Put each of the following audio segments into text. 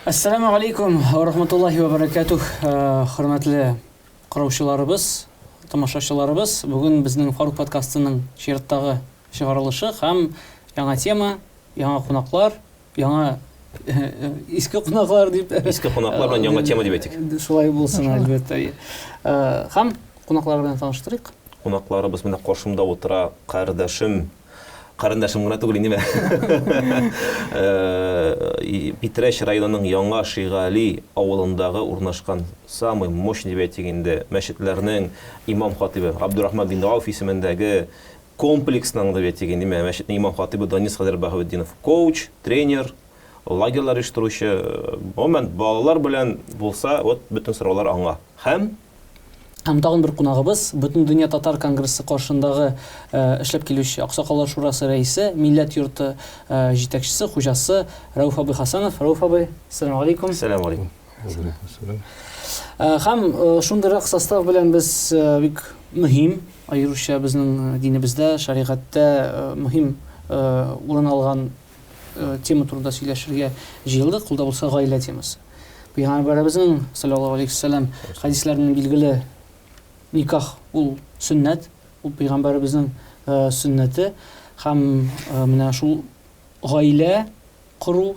Әссәламү алейкум ва рахматуллахи ва баракатух. Э, хөрмәтле караучыларыбыз, тамашачыларыбыз, бүген безнең Фарук подкастының чираттагы чыгарылышы һәм яңа тема, яңа кунаклар, яңа э, иске кунаклар дип. Иске кунаклар белән яңа тема дип әйтик. Шулай булсын, әлбәттә. Э, һәм кунаклар белән таныштырыйк. Кунакларыбыз менә каршымда утыра, кардәшем Карындашым гына түгел инде. Э, Питрәч районының Яңа Шигали авылындагы урнашкан самый мощный дип әйтик инде мәчетләрнең имам хатибы Абдурахман бин Ауф исемендәге комплексның дип әйтик инде мәчетнең имам хатибы Данис хәзрәт Баһаветдинов коуч, тренер, лагерьлар оештыручы, гомумән балалар белән булса, вот бөтен сораулар аңа. Һәм Һәм тагын бер кунагыбыз, Бөтендөнья татар конгрессы каршындагы эшләп килүче Аксакаллар шурасы рәисе, Милләт йорты җитәкчесе, хуҗасы Рәүф абый Хәсәнов. Рәүф абый, ассаламу алейкум. Ассаламу алейкум. Һәм шундыйрак состав белән без бик мөһим, аеруча безнең динебездә, шәригатьтә мөһим урын алган тема турында сөйләшергә җыелдык. Ул да булса гаилә темасы. Пәйгамбәребезнең саллаллаһу алейхи вәсәлләм хәдисләреннән билгеле никах ул сөннәт, ул пәйгамбәребезнең э, сөннәте һәм э, менә шул гаилә кору,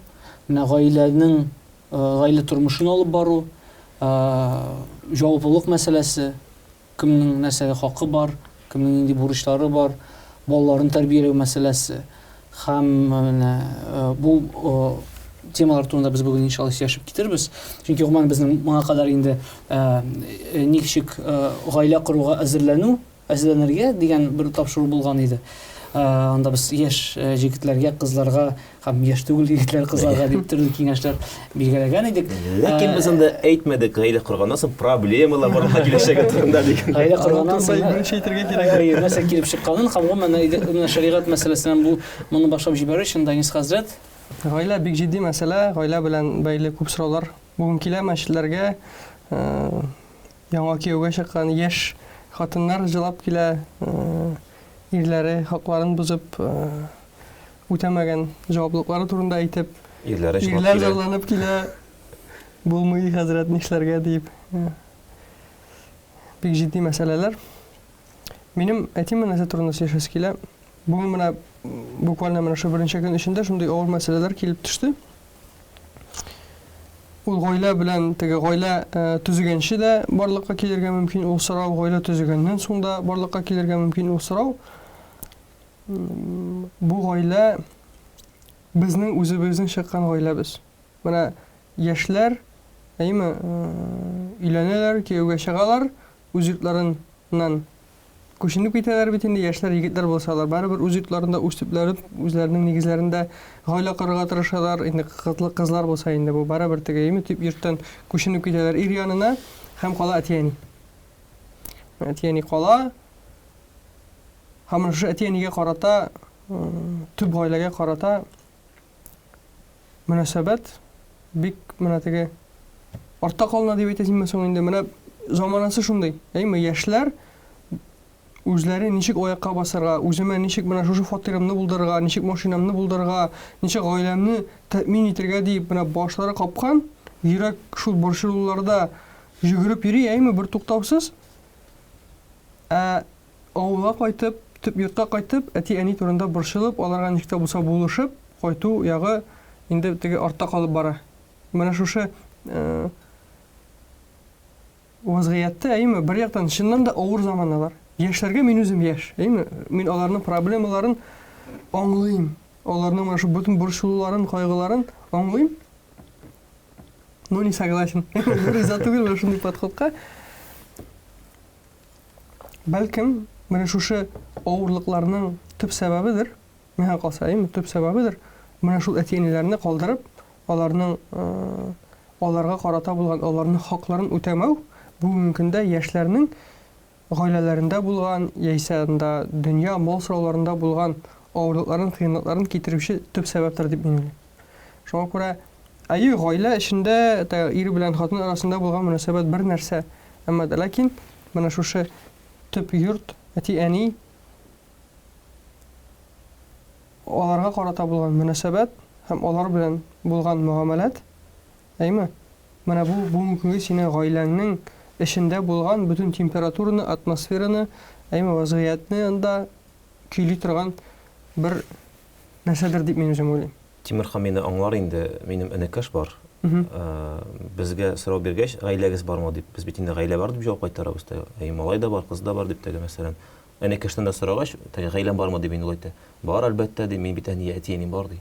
менә гаиләнең э, гаилә тормышын алып бару, җаваплылык мәсьәләсе, Кемнең нәрсәгә хакы бар, кемнең нинди бурычлары бар, балаларын тәрбияләү мәсьәләсе һәм менә бу темалар турында без бүген иншалла сөйләшеп китербез. Чөнки гомумән безнең моңа кадәр инде ничек гаилә коруга әзерләнү, әзерләнергә дигән бер тапшыру булган иде. Анда без яшь җегетләргә, кызларга һәм яшь түгел егетләр, кызларга дип төрле киңәшләр билгеләгән идек. Ләкин без анда әйтмәдек, гаилә корганнан соң проблемалар барлыкка киләчәге турында дигән. Гаилә корганнан соң беренче әйтергә кирәк. Нәрсә килеп чыкканын һәм гомумән менә шәригать мәсьәләсеннән бу моны башлап җибәрү өчен Данис хәзрәт. Гаилә бик җитди мәсьәлә, гаилә белән бәйле күп сораулар бүген килә мәчетләргә. Яңа кияүгә чыккан яшь хатыннар җылап килә, ирләре хакларын бозып, үтәмәгән җаваплылыклары турында әйтеп, Ирләре җылап ирләр килә. зарланып килә, булмый, хәзрәт, нишләргә дип. Бик җитди мәсьәләләр. Минем әтием нәрсә турында сөйләшәсе килә. Бүген менә буквально менә шул берничә көн эчендә шундый авыр мәсьәләләр килеп төште. Ул гаилә белән теге гаилә төзегәнче дә барлыкка килергә мөмкин ул сорау, гаилә төзегәннән соң да барлыкка килергә мөмкин ул сорау. Бу гаилә безнең үзебезнең чыккан гаиләбез. Менә яшьләр, әйеме, өйләнәләр, кияүгә чыгалар, үз йортларыннан күченеп китәләр бит инде, яшьләр, егетләр булсалар, барыбер үз йортларында үз төпләрен, үзләренең нигезләрендә гаилә корырга тырышалар. Инде кызлы кызлар булса инде бу барыбер теге, әйеме, төп йорттан күченеп китәләр ир янына һәм кала әти-әни. Әти-әни кала. Һәм менә шушы әти-әнигә карата, төп гаиләгә карата мөнәсәбәт бик менә теге артта калына дип әйтәсеңме соң инде? Менә заманасы шундый. Әйме, яшьләр үзләре ничек аякка басарга, үземә ничек менә шушы фатирымны булдырырга, ничек машинамны булдырырга, ничек гаиләмне тәэмин итәргә дип менә башлары капкан, йөрәк шул борчылуларда йөгереп йөри, әйме, бертуктаусыз. Ә авылга кайтып, төп йортка кайтып, әти-әни турында борчылып, аларга ничек тә булса булышып кайту ягы инде теге артта калып бара. Менә шушы вазгыятьтә, әйеме, бер яктан чыннан да авыр заманалар. Яшьләргә мин үзем яшь, әйеме, мин аларның проблемаларын аңлыйм. Аларның менә шул бөтен борчылуларын, кайгыларын аңлыйм. Но не согласен. Риза түгел менә шундый подходка. Бәлкем, менә шушы авырлыкларның төп сәбәбедер, миңа калса, әйеме, төп сәбәбедер, менә шул әти-әниләрне калдырып, аларның аларга карата булган аларның хакларын үтәмәү бүгенге көндә яшьләрнең гаиләләрендә булган яисә анда дөнья, мал сорауларында булган авырлыкларын, кыенлыкларын китерүче төп сәбәптер дип мин уйлыйм. Шуңа күрә, әйе, гаилә эчендә ир белән хатын арасында булган мөнәсәбәт бер нәрсә, әмма дә ләкин менә шушы төп йорт, әти-әни, аларга карата булган мөнәсәбәт һәм алар белән булган мөгамәләт, Әйме? Менә бу бүгенге көнгә синең гаиләңнең эчендә булган бөтен температураны, атмосфераны, әйме, вазгыятьне анда көйли торган бер нәрсәдер дип мин үзем уйлыйм. Тимерхан мине аңлар инде, минем энекәш бар. Безгә сорау биргәч, гаиләгез бармы дип, без бит инде гаилә бар дип җавап кайтарабыз. Әй, малай да бар, кыз да бар дип теге мәсәлән. Энекәштән дә сорагач, теге гаиләң бармы дип инде ул әйтә. Бар, әлбәттә, ди, мин бит әни, әти-әни бар ди.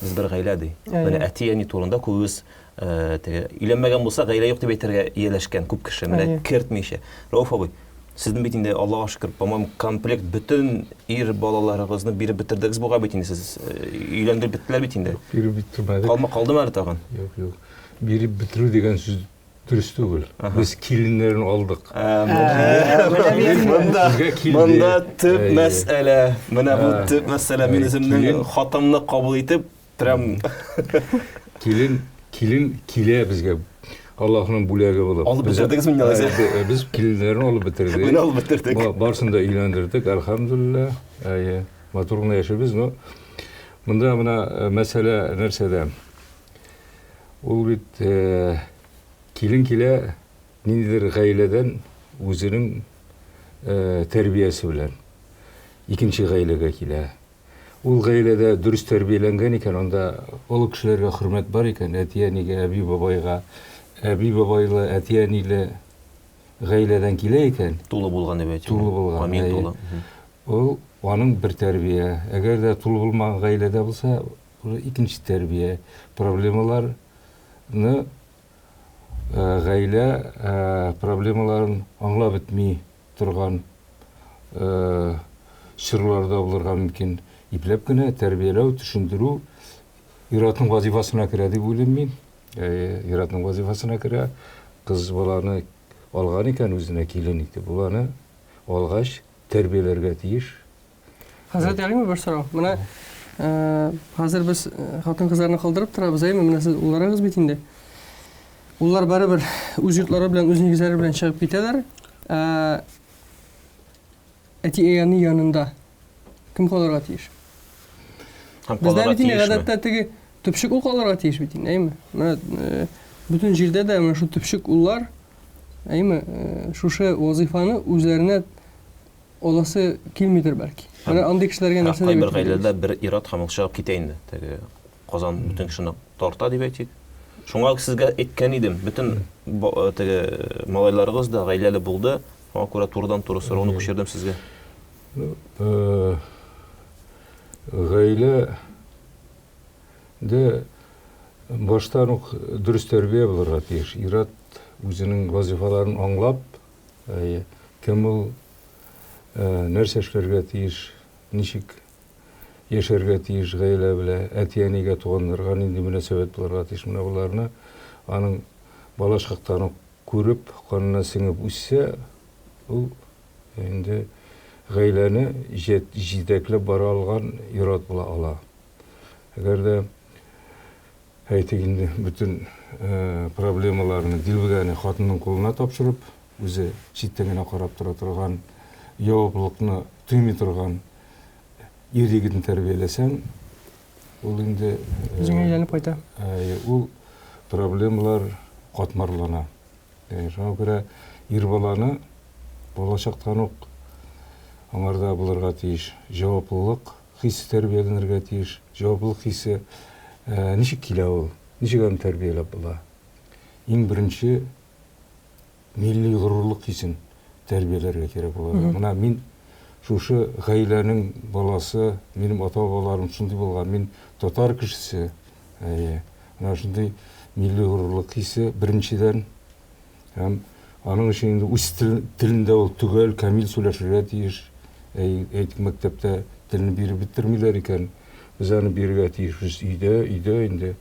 Без бер гаилә ди. Менә әти-әни турында күбебез э, теге өйләнмәгән булса гаилә юк дип әйтергә ияләшкән күп кеше. Менә кертмичә. Рауф абый, сезнең бит инде Аллага шөкер, по-моему, комплект бөтен ир балаларыгызны биреп бетердегез бугай бит инде сез э, өйләндереп беттеләр бит инде. Биреп бетермәдек. Калма калдымы әле тагын? Юк, юк. Биреп бетерү дигән сүз дөрес түгел. Без киленнәрен алдык. Монда монда төп мәсьәлә. Менә бу төп мәсьәлә. Мин үземнең хатамны кабул итеп, прям килен килен килә безгә. Аллаһның бүләге булып. Алып бетердегез мине алайса? Без киленнәрен алып бетердек. Менә алып бетердек. Барысын да өйләндердек, әлхәмдүлилләһ. Әйе, матур гына яшибез, но монда менә мәсьәлә нәрсәдә? Ул бит килен килә ниндидер гаиләдән үзенең тәрбиясе белән икенче гаиләгә килә. Ул гаиләдә дөрес тәрбияләнгән икән, анда олы кешеләргә хөрмәт бар икән, әти-әнигә, әби-бабайга, әби-бабайлы, әти-әниле гаиләдән килә икән. Тулы булган дип әйтим. Тулы булган. Камил тулы. Ул аның бер тәрбия. Әгәр дә тулы булмаган гаиләдә булса, ул икенче тәрбия. Проблемаларны гаилә проблемаларын аңлап бетми торган чорларда булырга мөмкин. Ипләп кенә тәрбияләү, төшендерү ир-атның вазифасына керә дип уйлыйм мин. Ир-атның вазифасына керә. Кыз баланы алган икән үзенә килен итеп, ул аны алгач тәрбияләргә тиеш. Хәзрәт, ярыймы бер сорау? Менә хәзер без хатын-кызларны калдырып торабыз, әйеме? Менә сез улларыгыз бит инде. Уллар барыбер үз йортлары белән, үз нигезләре белән чыгып китәләр. Ә әти-әни янында кем калырга тиеш? Һәм Бездә калырга бит инде тиешме? гадәттә теге төпчек ул калырга тиеш бит инде, әйеме? Менә э, бөтен җирдә дә менә шул төпчек уллар, әйеме, э, шушы вазыйфаны үзләренә аласы килмидер бәлки. Менә андый кешеләргә нәрсә дип Кайбер әйтер идегез? гаиләдә бер ир-ат һәм ул чыгып китә инде. Теге Казан бөтен кешене тарта дип әйтик. Шуңа сезгә әйткән идем, бөтен э, теге малайларыгыз да гаиләле булды. Шуңа күрә турыдан-туры сорауны күчердем сезгә. Ну, э, гаилә дә баштан ук дөрес тәрбия булырга тиеш. Ир-ат үзенең вазифаларын аңлап, кем ул, э, нәрсә эшләргә тиеш, ничек яшәргә тиеш гаилә белән, әти-әнигә, туганнарга нинди мөнәсәбәт булырга тиеш, менә боларны аның бала чактан ук күреп, канына сеңеп үссә, ул инде гаиләне җитәкләп бара алган ир-ат була ала. Әгәр дә әйтик инде бөтен проблемаларны дилбегәне хатынның кулына тапшырып, үзе читтән генә карап тора торган, җаваплылыкны тоймый торган ир егетне тәрбияләсәң, ул инде Үзеңә әйләнеп кайта. Ул проблемалар катмарлана. Шуңа күрә ир баланы балачактан ук аңарда булырга тиеш җаваплылык хисе тәрбияләнергә тиеш. Җаваплылык хисе ничек килә ул? Ничек аны тәрбияләп була? Иң беренче милли горурлык хисен тәрбияләргә кирәк була. Менә мин шушы гаиләнең баласы, минем ата-бабаларым шундый булган, мин татар кешесе. Әйе. Менә шундый милли горурлык хисе беренчедән. Һәм аның өчен инде үз телендә ул төгәл, камил сөйләшергә тиеш. Әйтик, мәктәптә телне биреп бетермиләр икән, без аны бирергә тиешбез өйдә, өйдә инде.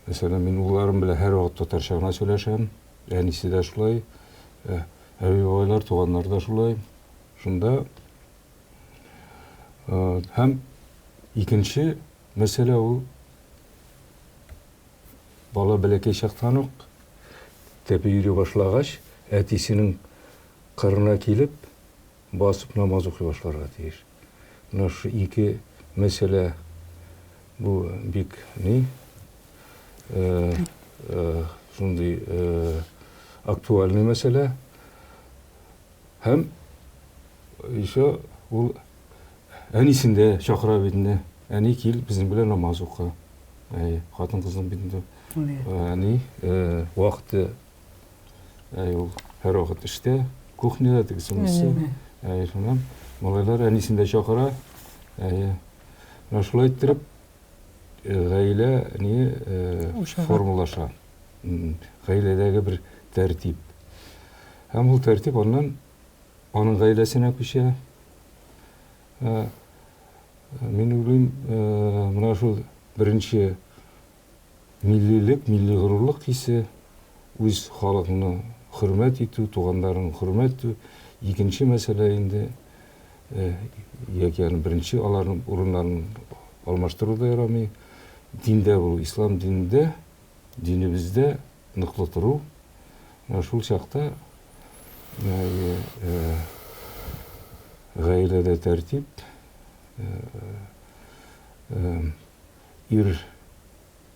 Мәсәлән, мин улларым белән һәрвакыт татарча гына сөйләшәм. Әнисе дә шулай, әби-бабайлар, туганнар да шулай. Шунда һәм икенче мәсьәлә ул бала бәләкәй чактан ук тәпи йөри башлагач, әтисенең кырына килеп, басып намаз укый башларга тиеш. Менә шушы ике мәсьәлә бу бик ни. шундый актуальный мәсьәлә. Һәм еще ул әнисен дә чакыра бит инде. Әни, кил, безнең белән намаз укы. Әй, хатын-кызның бит инде әни вакыты әй, ул һәрвакыт эштә, кухняда тегесе монысы. Әй, шуннан малайлар әнисен дә чакыра. Әй, менә шулай иттереп гаилә ни формалаша. Гаиләдәге бер тәртип. Һәм ул тәртип аннан аның гаиләсенә күчә. Мин уйлыйм, менә шул беренче миллилек, милли горурлык хисе, үз халыкны хөрмәт итү, туганнарын хөрмәт итү. Икенче мәсьәлә инде, яки аны беренче аларның урыннарын алмаштыру да ярамый. Диндә булу, ислам динендә, динебездә ныклы тору. Менә шул чакта гаиләдә тәртип, ир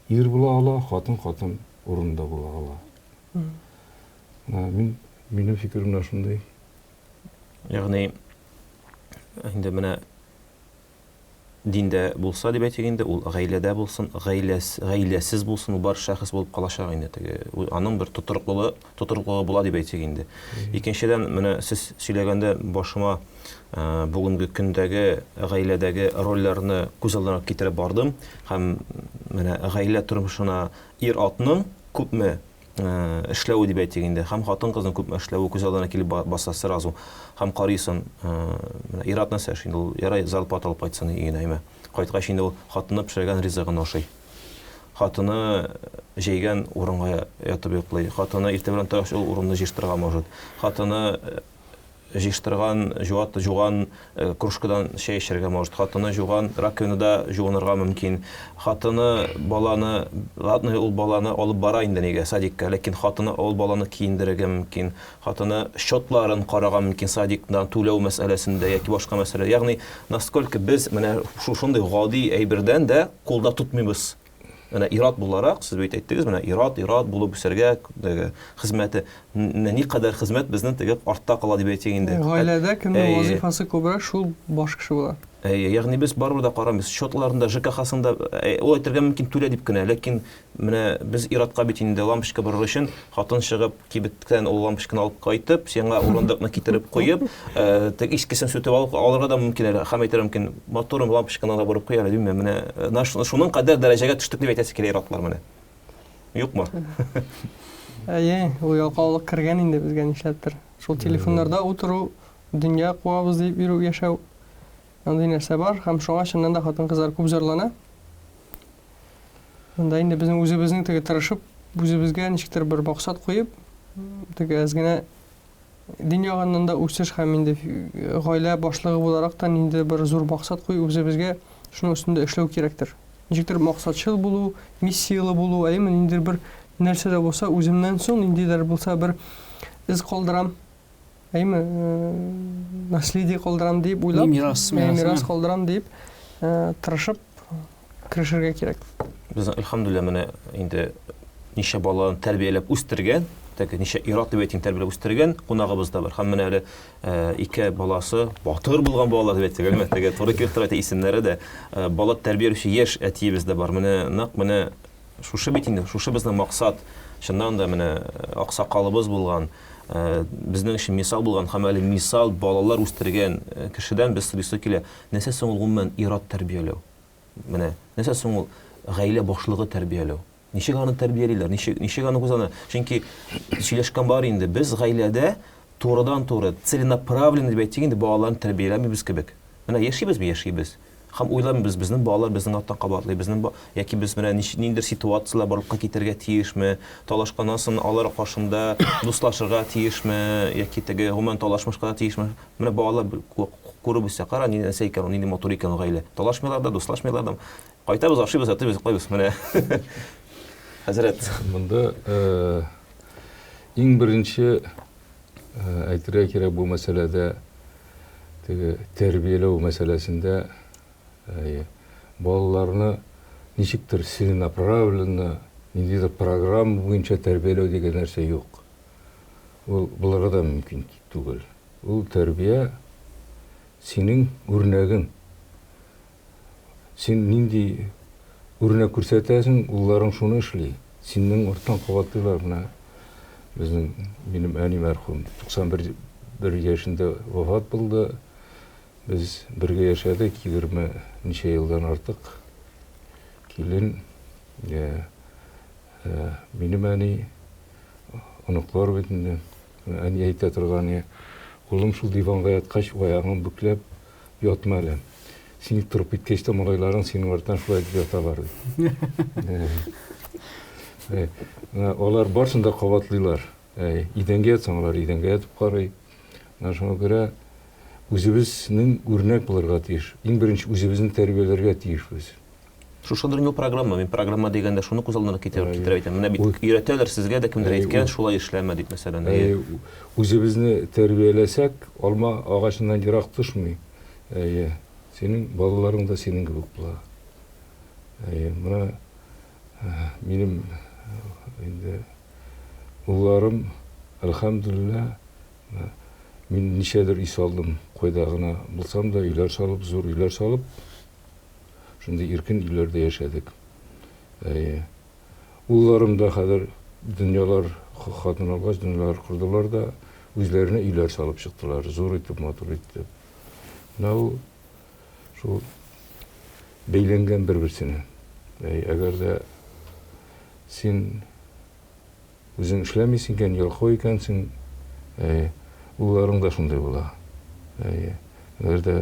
ир була ала, хатын хатын урынында була ала. Мин минем фикерем менә шундый. Ягъни инде менә Диндә булса дип әйтик инде, ул гаиләдә булсын, гаиләс, гаиләсез булсын, ул бар шәхес булып калачак инде теге. Аның бер тотрыклылыгы, тотрыклылыгы була дип әйтик инде. Икенчедән, менә сез сөйләгәндә башыма э, бүгенге көндәге гаиләдәге рольләрне күз алдына китереп бардым һәм менә гаилә тормышына ир-атның күпме эшләве дип әйтик инде, һәм хатын-кызның күпме эшләве күз алдына килеп баса сразу. Һәм карыйсың, менә ир-ат нәрсә эшли инде ул, ярай зарплата алып кайтсын өенә, әйме. Кайткач инде ул хатыны пешергән ризыгын ашый. Хатыны җәйгән урынга ятып йоклый. Хатыны иртә белән торгач ул урынны җыештырырга может. Хатыны Җыештырган, җуат, жуган кружкадан чәй эчәргә может. Хатыны жуган раковинада жуынырга мөмкин. Хатыны баланы, ладно, ул баланы алып бара инде нигә, садикка, ләкин хатыны ул баланы киендерергә мөмкин. Хатыны счетларын карарга мөмкин садиктан түләү мәсьәләсендә яки башка мәсьәлә. Ягъни, насколько без менә шушындый гади әйбердән дә кулда тотмыйбыз. Менә ир-ат буларак, сез бит әйттегез, менә ир-ат, ир-ат булып үсәргә, теге хезмәте, никадәр хезмәт безнең теге артта кала дип әйтик инде. Гаиләдә кемнең вазифасы күбрәк, шул баш кеше була. Әйе, ягъни без барыбер дә карамыйбыз, счетларын да, ЖКХ-сын да, ул әйтергә мөмкин түлә дип кенә, ләкин менә без ир-атка бит инде лампочка борыр өчен хатын чыгып, кибеттән ул лампочканы алып кайтып, сиңа урындыкны китереп куеп, э, теге искесен сүтеп алып алырга да мөмкин әле. Һәм әйтергә мөмкин, матурым лампочканы да борып куй әле, димме? Менә э, шуның кадәр дәрәҗәгә төштек дип әйтәсе килә ир-атлар менә. Юкмы? Әйе, ул ялкаулык кергән инде безгә нишләптер. Шул телефоннарда утыру, дөнья куабыз дип йөрү, яшәү, андый нәрсә бар һәм шуңа чыннан да хатын-кызлар күп зарлана. Монда инде безнең үзебезнең теге тырышып, үзебезгә ничектер бер максат куеп, теге әз генә дин ягыннан да үсеш һәм инде гаилә башлыгы буларак та ниндидер бер зур максат кую үзебезгә шуның өстендә эшләү кирәктер. Ничектер максатчыл булу, миссияле булу, әйеме, ниндидер бер нәрсә дә булса үземнән соң ниндидер булса бер эз калдырам, әйеме, наследие калдырам дип уйлап, мирас, мирас калдырам дип, тырышып керешергә кирәк. Безнең, әлхәмдүлилләһ, менә инде ничә баланы тәрбияләп үстергән, теге ничә ир-ат дип әйтим, тәрбияләп үстергән кунагыбыз да бар. Һәм менә әле э, ике баласы батыр булган балалар дип әйтсәк, әлбәттә, теге туры килеп тора исемнәре дә. Э, бала тәрбияләүче яшь әтиебез дә бар. Менә нәкъ менә шушы бит инде, шушы безнең максат. Чыннан да менә э, аксакалыбыз булган, безнең өчен мисал булган һәм әле мисал балалар үстергән кешедән без сорыйсы килә, нәрсә соң ул гомумән ир-ат тәрбияләү? Менә нәрсә соң ул гаилә башлыгы тәрбияләү? Ничек аны тәрбиялиләр? Ничек, ничек аны күз аны? Чөнки сөйләшкән бар инде, без гаиләдә турыдан-туры, целенаправленно дип әйтик инде, балаларны тәрбияләмибез кебек. Менә яшибезме, яшибез. Һәм уйламыйбыз, безнең балалар безнең арттан кабатлый, безнең яки без менә ниндидер ситуацияләр барлыкка китерергә тиешме, талашканнан соң алар каршында дуслашырга тиешме, яки теге гомумән талашмашка тиешме. Менә балалар күреп үсә, кара, нинди нәрсә икән ул, нинди матур икән ул гаилә. Талашмыйлар да, дуслашмыйлар да. Кайтабыз, ашыйбыз, ятыйбыз, йоклыйбыз. Менә. Хәзрәт. Монда э, иң беренче э, әйтергә кирәк бу мәсьәләдә теге тәрбияләү мәсьәләсендә э, балаларны ничектер целенаправленно Ниндидер программа буенча тәрбияләү дигән нәрсә юк. Ул булырга да мөмкин түгел. Ул тәрбия синең үрнәгең. Син нинди үрнәк күрсәтәсең, улларың шуны эшли. Синең арттан кабатлыйлар. Менә безнең минем әни мәрхүм 91 бер яшендә вафат булды. Без бергә яшәдек 20 ничә елдан артык. Килен, минем әни, оныклар бит инде. Әни әйтә торган, улым шул диванга яткач, аягын бөкләп ятма әле. Син торып киткәч тә малайларың синең арттан шулай итеп яталар ди. Алар барысын да кабатлыйлар. Идәнгә ятсаң, алар идәнгә ятып карый. Менә шуңа күрә үзебезнең үрнәк булырга тиеш. Иң беренче үзебезне тәрбияләргә тиешбез. Шушындыр инде ул программа. Мин программа дигәндә шуны күз алдына китереп китереп әйтәм. Менә бит өйрәтәләр сезгә дә кемдер әйткән, шулай эшләмә дип, мәсәлән. Үзебезне тәрбияләсәк, алма агачыннан ерак төшми. Әйе, синең балаларың да синең кебек була. Әйе, менә минем инде улларым, әлхәмдүлилләһ, мин ничәдер өй салдым, кайда гына булсам да, өйләр салып, зур өйләр салып, Шундый иркен өйләрдә яшәдек. Әйе. Улларым да хәзер дөньялар хатын алгач, дөньялар кордылар да, үзләренә өйләр салып чыктылар. Зур итеп, матур итеп. Менә ул шул бәйләнгән бер-берсенә. Әй, әгәр дә син Үзең эшләмисең икән, ялкау икәнсең, әйе, улларың да шундый була. Әйе. Әгәр дә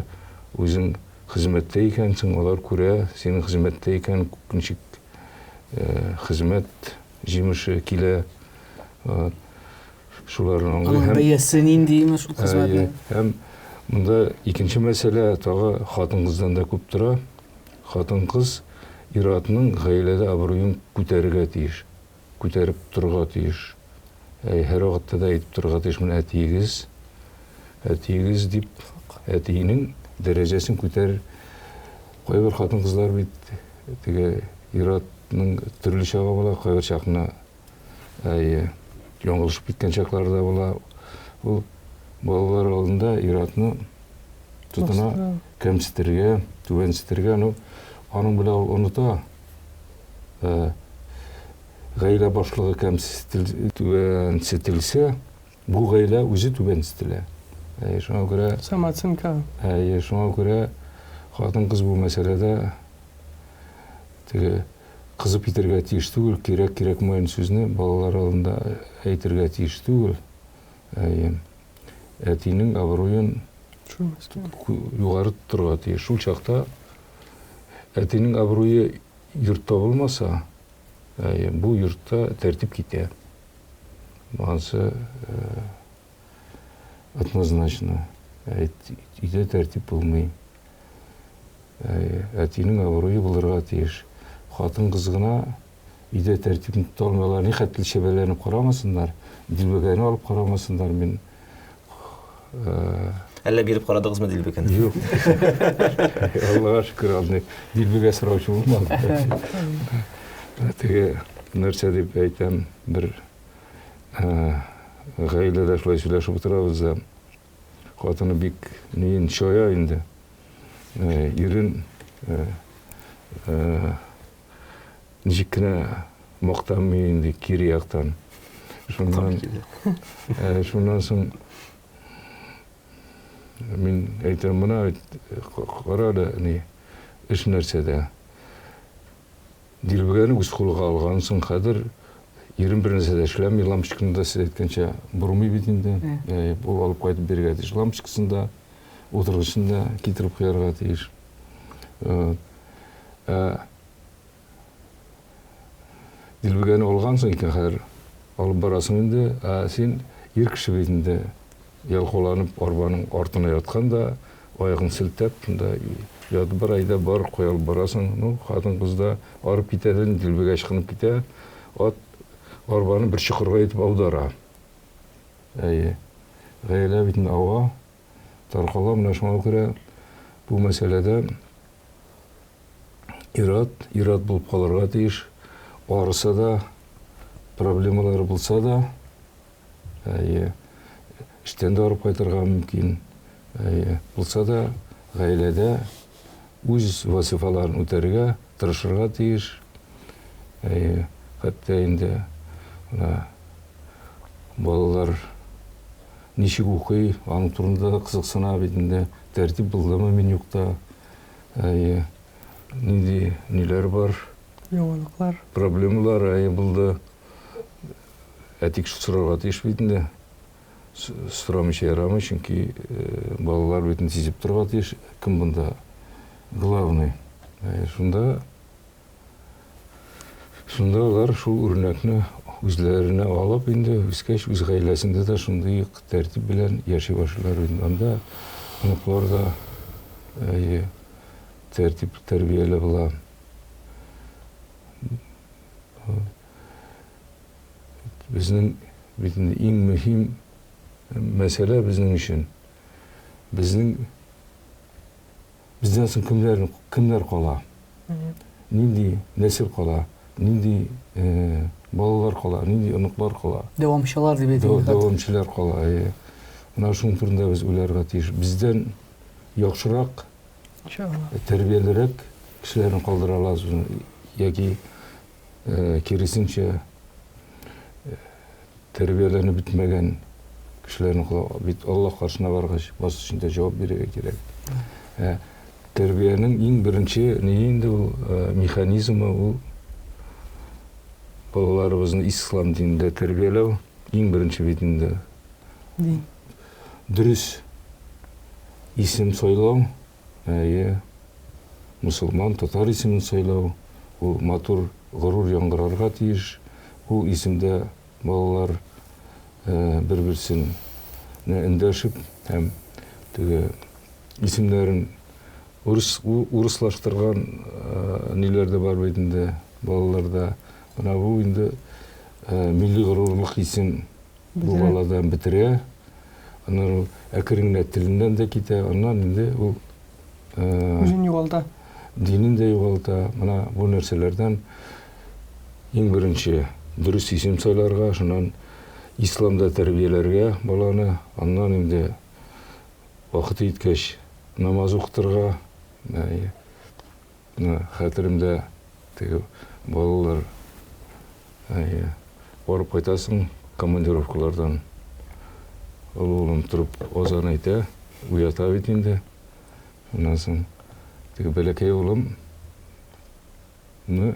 үзең хезмәттә икәнсең, алар күрә, синең хезмәттә икән, ничек хезмәт җимеше килә. Шуларны аңлый. Аның бәясе нинди имеш шул хезмәтнең? Һәм монда икенче мәсьәлә тагы хатын-кыздан да күп тора. Хатын-кыз ир-атның гаиләдә абруен күтәрергә тиеш. Күтәреп торырга тиеш. Әй, һәрвакытта да әйтеп торырга тиеш, менә әтиегез, әтиегез дип, әтиенең дәрәҗәсен күтәр. Кайбер хатын-кызлар бит теге ир-атның төрле чагы була, кайбер чакны әй, яңгылышып киткән чаклары да була. Ул балалар алдында ир-атны тотына кәмсетергә, түбәнсетергә, ну, аның белән ул оныта. Гаилә башлыгы түбәнсетелсә, бу гаилә үзе түбәнсетелә. Әйе, шуңа күрә самооценка. Әйе, шуңа күрә хатын-кыз бу мәсьәләдә теге кызып китәргә тиеш түгел, кирәк-кирәкмәгән сүзне балалар алдында әйтергә тиеш түгел. Әйе. Әтинең абруен югары тотырга тиеш. Шул чакта әтинең абруе йортта булмаса, бу йортта тәртип китә. Монысы однозначно. Өйдә тәртип булмый. Әтинең абруе булырга тиеш. Хатын-кыз гына өйдә тәртипне тота алмый. Алар нихәтле чәбәләнеп карамасыннар, дилбегәне алып карамасыннар, мин Әллә биреп карадыгызмы дилбегәне? Юк. Аллага шөкер, андый дилбегә сораучы булмады. Теге нәрсә дип әйтәм, бер гаиләдә шулай сөйләшеп утырабыз да, хатыны бик ниен чая инде. Ирен Ничек кенә мактанмый инде кире яктан. Шуннан, э, шуннан соң мин әйтәм, менә кара әле, ни, эш нәрсәдә. Дилбегәне үз кулга алгансың, хәзер ирем бер нәрсә дә эшләми, лампочканы да сез әйткәнчә бормый бит инде. Э, ул алып кайтып бирергә тиеш лампочкасын да, утыргычын да китереп куярга тиеш. Э, ә Дилбегәне алгансың икән хәзер, алып барасың инде, ә син ир кеше бит инде, ялкауланып арбаның артына яткан да, аягын селтәп, шунда ятып бар, әйдә бар, кая алып барасың. Ну, хатын-кыз да арып китә дә, дилбегә ычкынып китә, ат арбаны бер чокырга илтеп аудара. Әйе. Гаилә бит инде ава, таркала, менә шуңа күрә бу мәсьәләдә Ир-ат, ир-ат булып калырга тиеш. Арыса да, проблемалары булса да, әйе, эштән дә арып кайтырга мөмкин. Әйе, булса да, гаиләдә үз вазифаларын үтәргә тырышырга тиеш. Әйе, хәтта инде менә балалар ничек укый, аның турында да кызыксына бит инде. Тәртип булдымы мин юкта? Әйе, нинди ниләр бар? Яңалыклар. Проблемалар, әйе, булды. Әти кеше сорарга тиеш бит инде. Сорамыйча ярамый, чөнки балалар бит инде сизеп торырга тиеш, кем монда главный. Шунда шунда алар шул үрнәкне үзләренә алып инде үскәч үз гаиләсендә дә шундый ук тәртип белән яши башлыйлар инде. Анда оныклар да әйе, тәртип тәрбияле була. Безнең бит инде иң мөһим мәсьәлә безнең өчен. Безнең бездән соң кемнәр кемнәр кала? Нинди нәсел кала? Нинди э, балалар кала? Нинди оныклар кала? Дәвамчылар дип әйтик. Дәвамчылар кала. Әйе. Менә шуның турында без уйларга тиеш. Бездән яхшырак тәрбиялерәк кешеләрне калдыра алабыз яки киресенчә тәрбияләнеп бетмәгән кешеләрне бит Аллаһ каршына баргач баш өчен дә җавап бирергә кирәк. Ә тәрбиянең иң беренче ни инде ул механизмы ул балаларыбызны ислам динендә тәрбияләү иң беренче бит инде. Дөрес исем сайлау, әйе, мосылман, татар исемен сайлау, ул матур, горур яңгырарга тиеш. Ул исемдә балалар бер-берсен эндәшеп һәм теге исемнәрен урыс урыслаштырган ниләр дә бар бит инде балаларда. Менә бу инде милли горурлык хисен Бу баладан бетерә. Аннан ул әкрен генә теленнән дә китә. Аннан инде ул үзен югалта. Динен дә югалта. Менә бу нәрсәләрдән иң беренче дөрес исем сайларга, шуннан исламда тәрбияләргә баланы, аннан инде вакыты җиткәч намаз укытырга. Менә хәтеремдә теге балалар әйе, барып кайтасың командировкалардан. Олы улым торып азан әйтә, уята бит инде. Шуннан соң теге бәләкәй улым ну,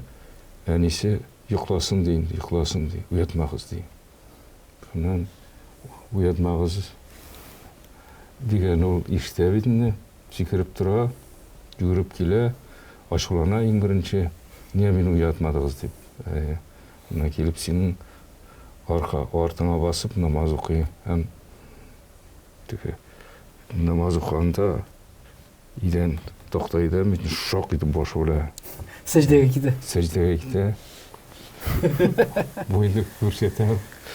әнисе йокласын ди инде, йокласын ди, уятмагыз ди. Шуннан уятмагыз дигән ул ишетә бит инде. Сикереп тора, йөгереп килә, ачулана иң беренче, нигә мине уятмадыгыз дип. Әйе. Менә килеп синең арка, артыңа басып намаз укый һәм теге намаз укыганда идән, такта идән бит шок итеп башы үлә. Сәҗдәгә китә. Сәҗдәгә китә. Бу инде күрсәтә.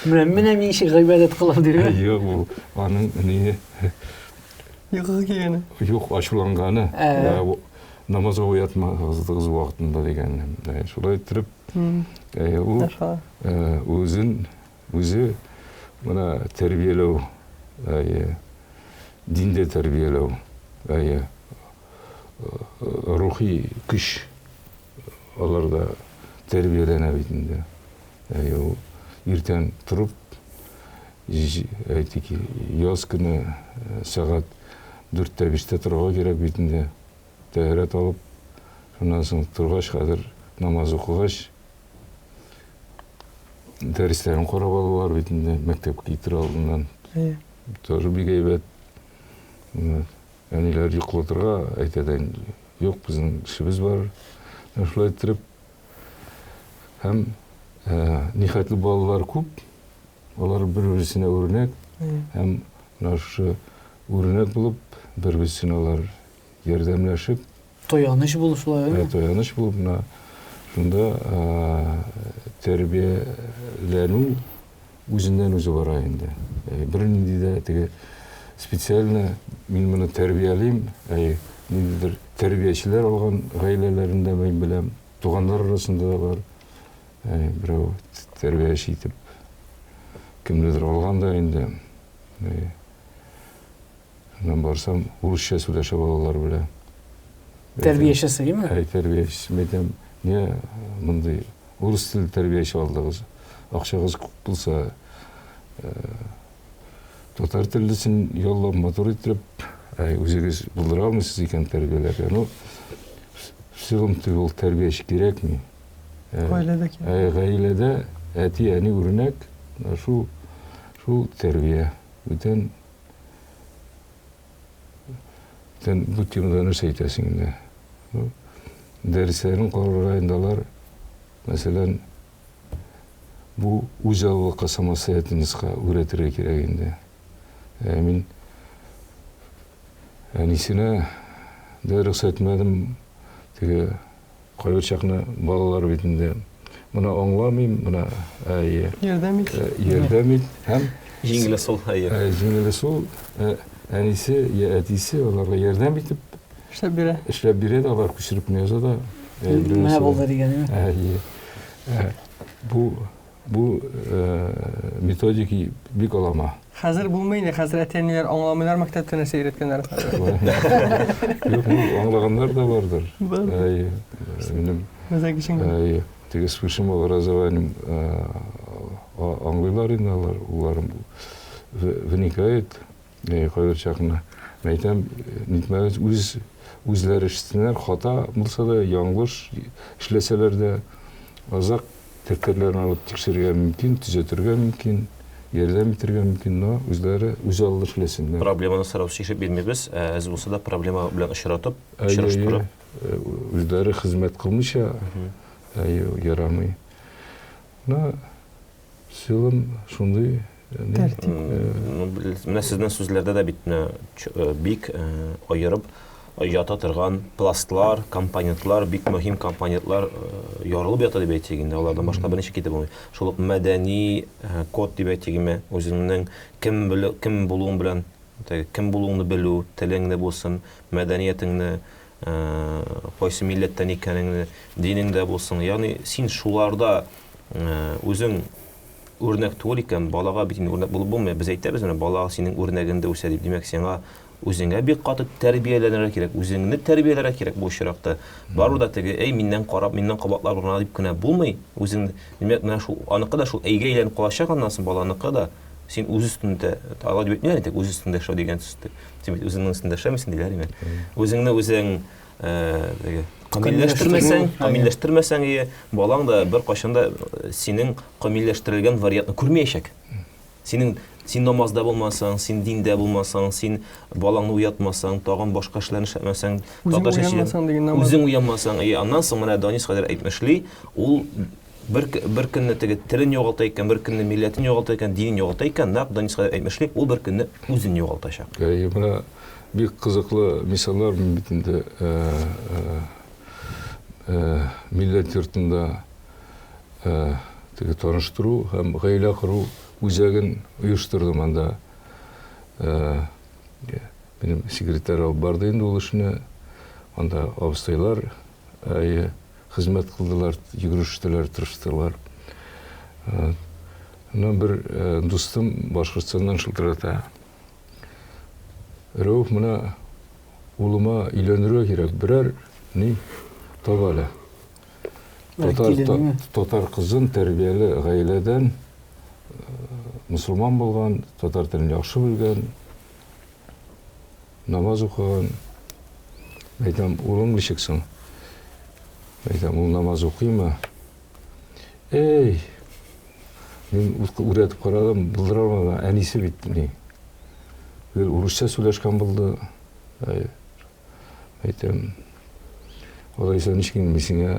Менә менә мин ничек гыйбадәт кылам дип. Юк, бу аның ни Йокысы килгәне. Юк, ачуланганы. Намазга уятмагыз вакытында дигән. Шулай иттереп, ул үзен үзе менә тәрбияләү, диндә тәрбияләү, рухи көч аларда тәрбияләнә бит инде. Әйе, ул иртән торып, әйтик, яз көне сәгать дүрттә, биштә торырга кирәк бит инде. Тәһарәт алып, шуннан соң торгач, хәзер намаз укыгач, дәресләрен карап алалар бит инде, мәктәпкә китер алдыннан. Тоже бик әйбәт. Әниләр йоклатырга әйтә дә инде. Юк, безнең эшебез бар. Шулай иттереп, һәм нихәтле балалар күп, алар бер-берсенә үрнәк һәм менә шушы үрнәк булып, бер-берсенә алар ярдәмләшеп, Таяныч булып шулай, әйеме? Таяныч булып менә шунда тәрбияләнү үзеннән-үзе бара инде. Бернинди дә теге специально мин моны тәрбиялим, әй, ниндидер тәрбиячеләр алган гаиләләрен дә мин беләм, туганнар арасында да бар. Берәү тәрбияче итеп кемнедер алган да инде. Аннан барсам, урысча сөйләшә балалар белән. Тәрбиячесе, әйеме? Әй, тәрбиячесе. Мин әйтәм, не мондый урыс теле тәрбияче алдыгыз? Акчагыз күп булса, татар теллесен яллап, матур иттереп, үзегез булдыра алмыйсыз икән тәрбияләргә. Ну, в целом ул тәрбияче кирәкми. Гаиләдә кирәк. Гаиләдә әти-әни үрнәк, шул шул тәрбия. Бүтән бүтән бу темада нәрсә әйтәсең инде? Ну, дәресләрен карарга инде алар, мәсәлән, бу үзаллылыкка самостоятельностька үрәтергә кирәк инде. Ә мин әнисенә дә рөхсәт итмәдем. Теге кайбер чакны балалар бит инде моны аңламыйм, моны әйе. Ярдәм ит. Ярдәм ит һәм җиңел ысул, әйе. Җиңел ысул, әнисе я әтисе аларга ярдәм итеп эшләп бирә. Эшләп бирә дә, алар күчереп яза да. Менә булды дигән, әйе. Бу бу методики бик алама. Хәзер булмый инде, хәзер әти-әниләр аңламыйлар мәктәптә нәрсә өйрәткәннәрен. Юк, ну, аңлаганнар да бардыр. Әйе. Минем Мәзәк өчен генә. Әйе. Теге с высшим образованием аңлыйлар инде алар, улларым вникает. Кайбер чакны әйтәм, нитмәгез, үз үзләре эшләсеннәр, хата булса да, яңлыш эшләсәләр дә, азак дәфтәрләрен алып тикшерергә мөмкин, төзәтергә мөмкин, ярдәм итәргә мөмкин, но үзләре үз алды эшләсеннәр. Проблеманы сразу чишеп бирмибез, әз булса да проблема белән очратып, очраштырып. Үзләре хезмәт кылмыйча, ярамый. Менә в целом шундый тәртип. Менә сезнең сүзләрдә дә бит менә бик аерып ята торган пластлар, компонентлар, бик мөһим компонентлар ярылып ята дип әйтик инде. Алардан башка берничек китеп булмый. Шул ук мәдәни код дип әйтик, үзеңнең кем кем булуың белән, кем булуыңны белү, телеңне булсын, мәдәниятеңне, кайсы милләттән икәнеңне, динеңдә булсын. Ягъни син шуларда үзең үрнәк түгел икән, балага бит инде үрнәк булып булмый. Без әйтәбез менә бала синең үрнәгеңдә үсә дип. Димәк, сиңа үзеңә бик каты тәрбияләнергә кирәк, үзеңне тәрбияләргә кирәк бу очракта. Барыбер дә теге, әй, миннән карап, миннән кабатлап гына дип кенә булмый. Үзең, димәк, менә шул аныкы да шул әйгә әйләнеп калачак аннан соң баланыкы да. Син үз өстендә, алай дип әйтмиләр инде, үз өстендә эшләү дигән сүз. Син бит үзеңнең өстендә эшләмисең диләр инде. Үзеңне үзең теге камилләштермәсәң, камилләштермәсәң, ие, балаң да беркайчан да синең камилләштерелгән вариантны күрмәячәк. Синең син намазда булмасаң, син диндә булмасаң, син балаңны уятмасаң, тагын башка эшләрне эшләмәсәң, татарча уянмасаң дигән намаз. Үзең уянмасаң, ие, аннан соң менә Данис хәзер әйтмешли, ул бер бер көнне теге телен югалта икән, бер көнне милләтен югалта икән, динен югалта икән, нәкъ Данис хәзер әйтмешли, ул бер көнне үзен югалтачак. Әйе, менә бик кызыклы мисаллар мин бит инде милләт йортында теге таныштыру һәм гаилә кору үзәген оештырдым анда. Минем секретарь алып барды инде ул эшне. Анда абыстайлар әйе, хезмәт кылдылар, йөгерештеләр, тырыштылар. Аннан бер дустым Башкортстаннан шылтырата. Рәүф, менә улыма өйләнергә кирәк, берәр ни таба әле. Татар, татар кызын тәрбияле гаиләдән, мусульман булган, татар телен яхшы белгән, намаз укыган. Әйтәм, улың ничек соң? Әйтәм, ул намаз укыймы? Эй, мин үрәтеп карадым, булдыра алмадым. Әнисе бит ни. Гел урысча сөйләшкән булды. Әйтәм, алайса ничек инде мин сиңа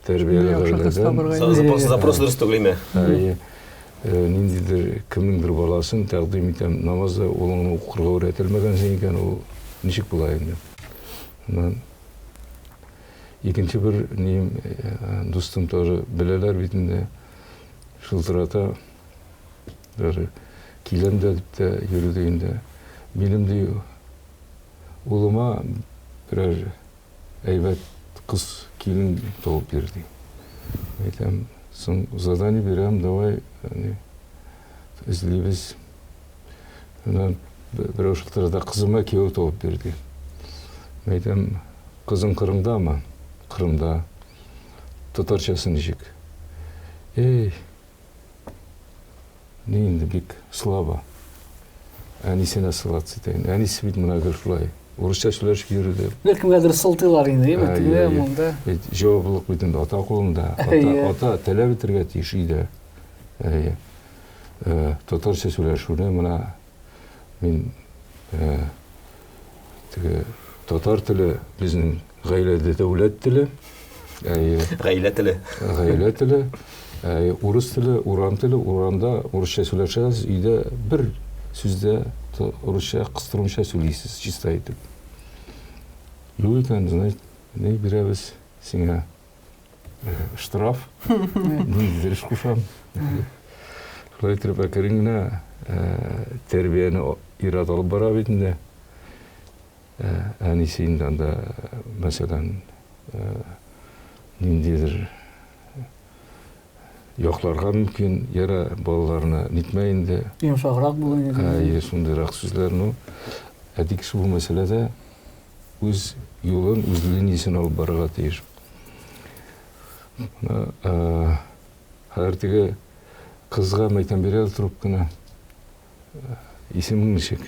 тәрбияле гаиләдән. Запрос дөрес түгелме? Әйе. Ниндидер кемнеңдер баласын тәкъдим итәм. Намаз да улыңны укырга өйрәтелмәгәнсең икән, ул ничек була инде? Аннан икенче бер нием, дустым тоже беләләр бит инде. Шылтырата. Даже киләм дә дип тә йөрде инде. Минем ди Улыма берәр әйбәт кыз килен табып бир, ди. Әйтәм, Соң задание бирәм, давай, ни, эзлибез. Менә берәү шылтырата, кызыма кияү табып бир, ди. Мин әйтәм, кызың Кырымдамы? Кырымда. Татарчасы ничек? Эй, ни инде бик слабо. Әнисенә ссылаться итә инде. Әнисе бит менә гел шулай. Урысча сөйләшеп йөри дип. Бер кемгәдер сылтыйлар инде, әйме? Тегедә, монда. Бит җаваплылык бит инде ата кулында. Ата, ата таләп итәргә тиеш өйдә. Әйе. Э, татарча сөйләшүне менә мин э, теге татар теле безнең гаиләдә дәүләт теле. Әйе. Гаилә теле. Гаилә теле. Әйе, урыс теле, урам теле, урамда урысча сөйләшәсез, өйдә бер сүздә урысча кыстырмыйча сөйлисез, чиста итеп. Юк икән, значит, ни бирәбез сиңа? Штраф. Ниндидер эш кушам. Шулай итеп, әкрен генә тәрбияне ир-ат алып бара бит инде. Әнисе инде анда, мәсәлән, ниндидер якларга мөмкин, яра балаларны нитмә инде. Йомшаграк бул инде. Әйе, шундыйрак сүзләр, ну, әти кеше бу мәсьәләдә үз юлын, үз линиясен алып барырга тиеш. Менә хәзер теге кызга мәйтәм бирә трубканы. Исемең ничек?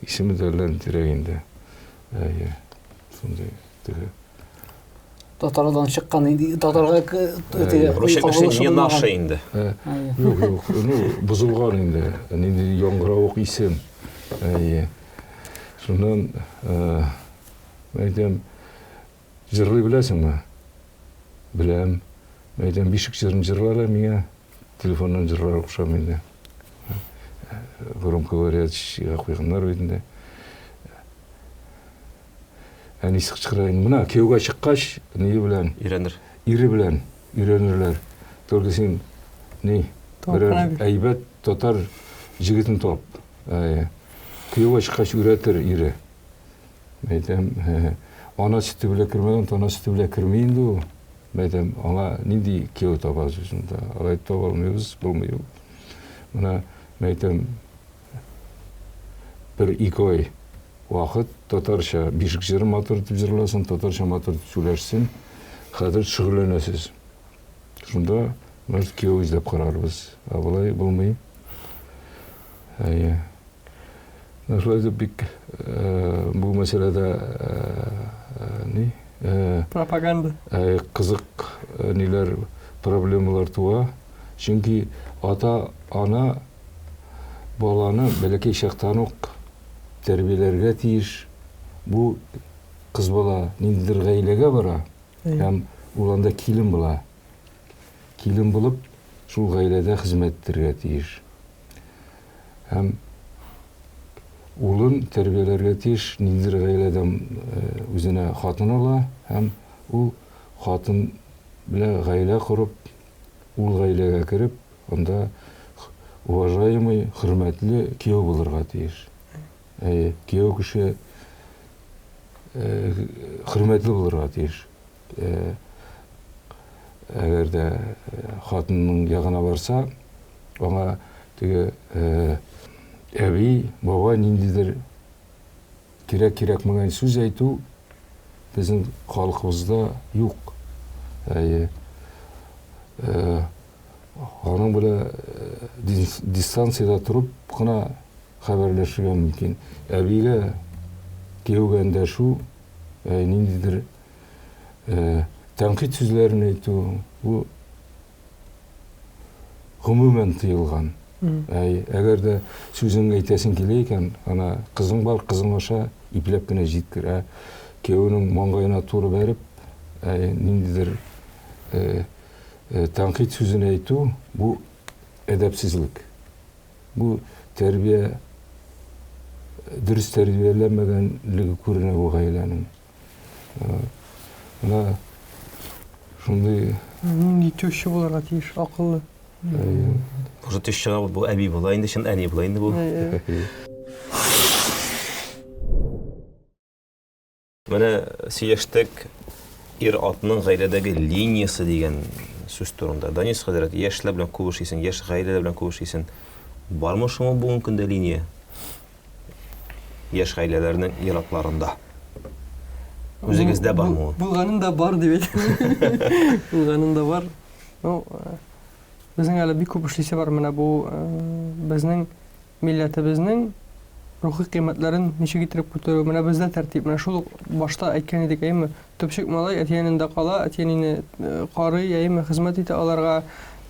Исеме дә әллә нитәрәк инде. Әйе. Шундый теге. Татардан чыккан инде, татарга теге Русча кеше не наша инде. Юк, юк, ну, бозылган инде. Нинди яңгыравык исем. Әйе. Шуннан, әйтәм, җырлый беләсеңме? Беләм. Әйтәм, бишек җырын җырла әле миңа. Телефоннан җырлар кушам инде. Громкоговорящийга куйганнар бит инде. Әнисе кычкыра инде. Менә кияүгә чыккач, ние белән? Өйрәнер. Ире белән өйрәнерләр. Только син ни, берәр әйбәт татар җегетен тап. Кияүгә чыккач өйрәтер ире. Әйтәм, ана сөте белән кермәгән, тана сөте белән керми инде ул. Мәйтәм, аңа нинди кияү табасыз шунда? Алай таба алмыйбыз, булмый ул. Менә, мәйтәм, бер ике ай вакыт татарча бишек җыры матур итеп җырласын, татарча матур итеп сөйләшсен. Хәзер шөгыльләнәсез. Шунда, может, кияү эзләп карарбыз. Ә болай булмый. Әйе. Менә шулай итеп бик бу мәсьәләдә ни пропаганда кызык ниләр проблемалар туа. Чөнки ата ана баланы бәләкәй чактан ук тәрбияләргә тиеш. Бу кыз бала ниндидер гаиләгә бара һәм ул анда килен була. Килен булып шул гаиләдә хезмәт итәргә тиеш. Һәм улын тәрбияләргә тиеш, ниндидер гаиләдән үзенә хатын ала һәм ул хатын белән гаилә корып, ул гаиләгә кереп, анда уважаемый, хөрмәтле кияү булырга тиеш. Әйе, кияү кеше хөрмәтле булырга тиеш. Әгәр дә хатынның ягына барса, аңа теге әби, бабай ниндидер кирәк-кирәкмәгән сүз әйтү безнең халкыбызда юк. Әйе. Аның белән дистанциядә торып кына хәбәрләшергә мөмкин. Әбигә кияүгә эндәшү, ниндидер тәнкыйть сүзләрен әйтү, бу гомумән тыелган. Әй, әгәр дә сүзең әйтәсең килә икән, ана кызың бар, кызың аша ипләп кенә җиткер. Ә кияүнең маңгаена туры бәреп, әй, ниндидер тәнкыйть сүзен әйтү, бу әдәпсезлек. Бу тәрбия дөрес тәрбияләнмәгәнлеге күренә бу гаиләнең. Менә шундый Нинди теща булырга тиеш, акыллы. Уже тещага бу әби була инде, чын әни була инде бу. Менә сөйләштек ир-атның гаиләдәге линиясе дигән сүз турында. Данис хәзрәт, яшьләр белән күп эшлисең, яшь гаиләләр белән күп эшлисең. Бармы шуңа бүгенге көндә линия? Яшь гаиләләрнең иратларында. Үзегездә бармы ул? Булганын да бар дип әйтәм. Булганын да бар. Ну, э, безнең әле бик күп эшлисе бар менә бу э, безнең милләтебезнең рухи кыйммәтләрен ничек иттереп күтәрү. Менә бездә тәртип. Менә шул ук башта әйткән идек, әйеме? Төпчек малай әти янында кала, әти әнине э, карый, әйеме, хезмәт итә аларга.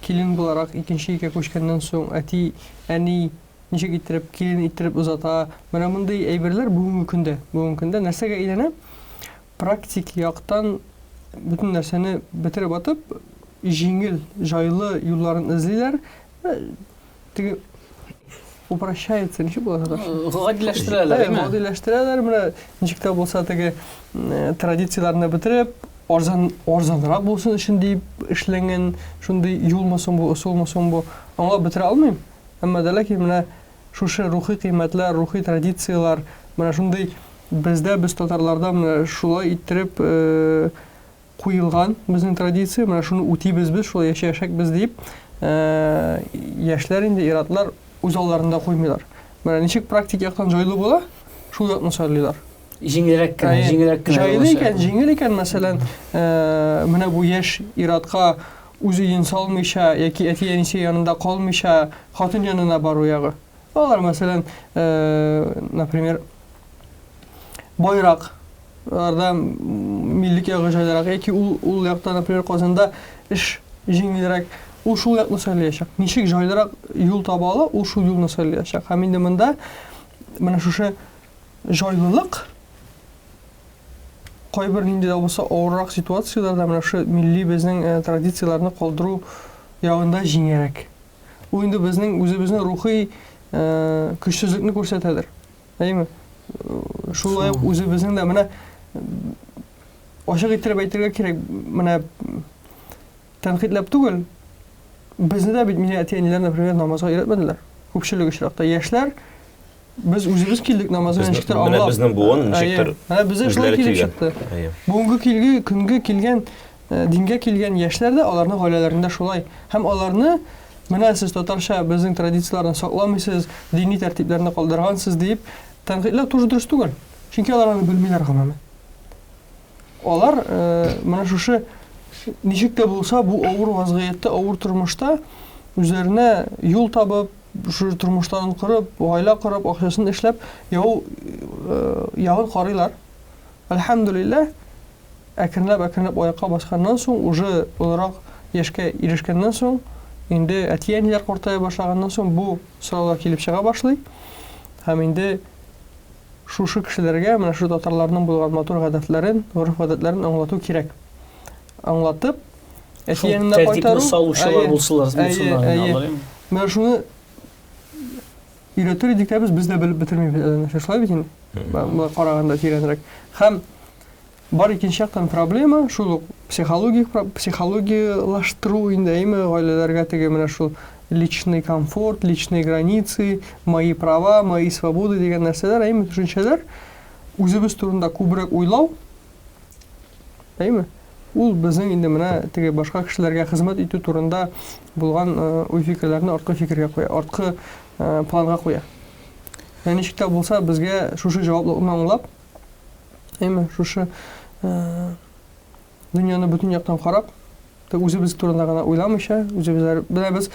Килен буларак икенче өйгә күчкәннән соң әти, әни ничек иттереп, килен иттереп озата. Менә мондый әйберләр бүгенге көндә, бүгенге көндә нәрсәгә әйләнә? Практик яктан бөтен нәрсәне бетереп атып, җиңел, җайлы юлларын эзлиләр. Э, теге упрощается, ничек була татарча? Гадиләштерәләр, әйме? Гадиләштерәләр, менә ничек тә булса теге традицияләрне бетереп, арзан арзанрак булсын өчен дип эшләнгән шундый юлмы соң бу, ысулмы соң бу? Аңлап бетерә алмыйм. Әмма дә ләкин менә шушы рухи кыйммәтләр, рухи традицияләр, менә шундый бездә, без татарларда менә шулай иттереп куелган безнең традиция, менә шуны үтибез без, шулай яшәячәкбез дип, яшьләр инде, ир-атлар үз алларында куймыйлар. Менә ничек практик яктан җайлы була, шул якны сайлыйлар. Җиңелрәк кенә, җиңелрәк кенә. Җайлы икән, җиңел икән, мәсәлән, менә бу яшь ир-атка үз өен салмыйча яки әти-әнисе янында калмыйча хатын янына бару ягы. Алар, мәсәлән, например, байрак Аларда миллек ягы җайлырак яки ул ул якта, например, Казанда эш җиңелрәк. Ул шул якны сайлаячак. Ничек җайлырак юл таба ала, ул шул юлны сайлаячак. Һәм инде монда менә шушы җайлылык кайбер нинди дә булса авыррак ситуацияләрдә менә шушы милли безнең э, традицияләрне калдыру ягында җиңәрәк. Ул инде безнең үзебезнең рухи э, көчсезлекне күрсәтәдер. Әйеме? Шулай ук үзебезнең дә менә ачык иттереп әйтергә кирәк, менә тәнкыйтьләп түгел, безне дә бит мине әти-әниләр, например, намазга өйрәтмәделәр. Күпчелек очракта яшьләр без үзебез килдек намазга ничектер аңлап. Менә безнең буын ничектер. Менә бездә шулай килеп чыкты. Бүгенге килге көнгә килгән э, дингә килгән яшьләр дә аларның гаиләләрендә шулай. Һәм аларны Менә сез татарча безнең традицияләрне сакламыйсыз, дини тәртипләрне калдыргансыз диеп тәнкыйтьләү тоже дөрес түгел. Чөнки алар аны белмиләр гомумән. Алар менә шушы ничек тә булса бу авыр вазгыятьтә, авыр тормышта үзләренә юл табып, шушы тормышларын корып, гаилә корып, акчасын эшләп, яу ягын карыйлар. Әлхәмдүлилләһ, Әкренләп-әкренләп аякка басканнан соң, уже олырак яшькә ирешкәннән соң, инде әти-әниләр картая башлаганнан соң бу сораулар килеп чыга башлый. Һәм инде шушы кешеләргә менә шушы татарларның булган матур гадәтләрен, гореф-гадәтләрен аңлату кирәк. Аңлатып, әти-әнинә кайтару. Тәртипне салучылар булсыннар, булсыннар. Менә шуны өйрәтер идек тә без, без дә белеп бетермибез әле нәрсә. Шулай бит инде? Болай караганда тирәнрәк. Һәм Бар икенче яктан проблема, шул ук психологик психологиялаштыру инде, әйме, гаиләләргә теге менә шул личный комфорт, личные границы, мои права, мои свободы дигән нәрсәләр, әйме, төшенчәләр. Үзебез турында күбрәк уйлау, әйме, ул безнең инде менә теге башка кешеләргә хезмәт итү турында булган уй-фикерләрне арткы фикергә куя, арткы планга куя. Ә ничек тә булса безгә шушы җаваплылыкны аңлап, Әйме, шушы дөньяны бөтен яктан карап, үзебез турында гына уйламыйча, үзебезләр менә без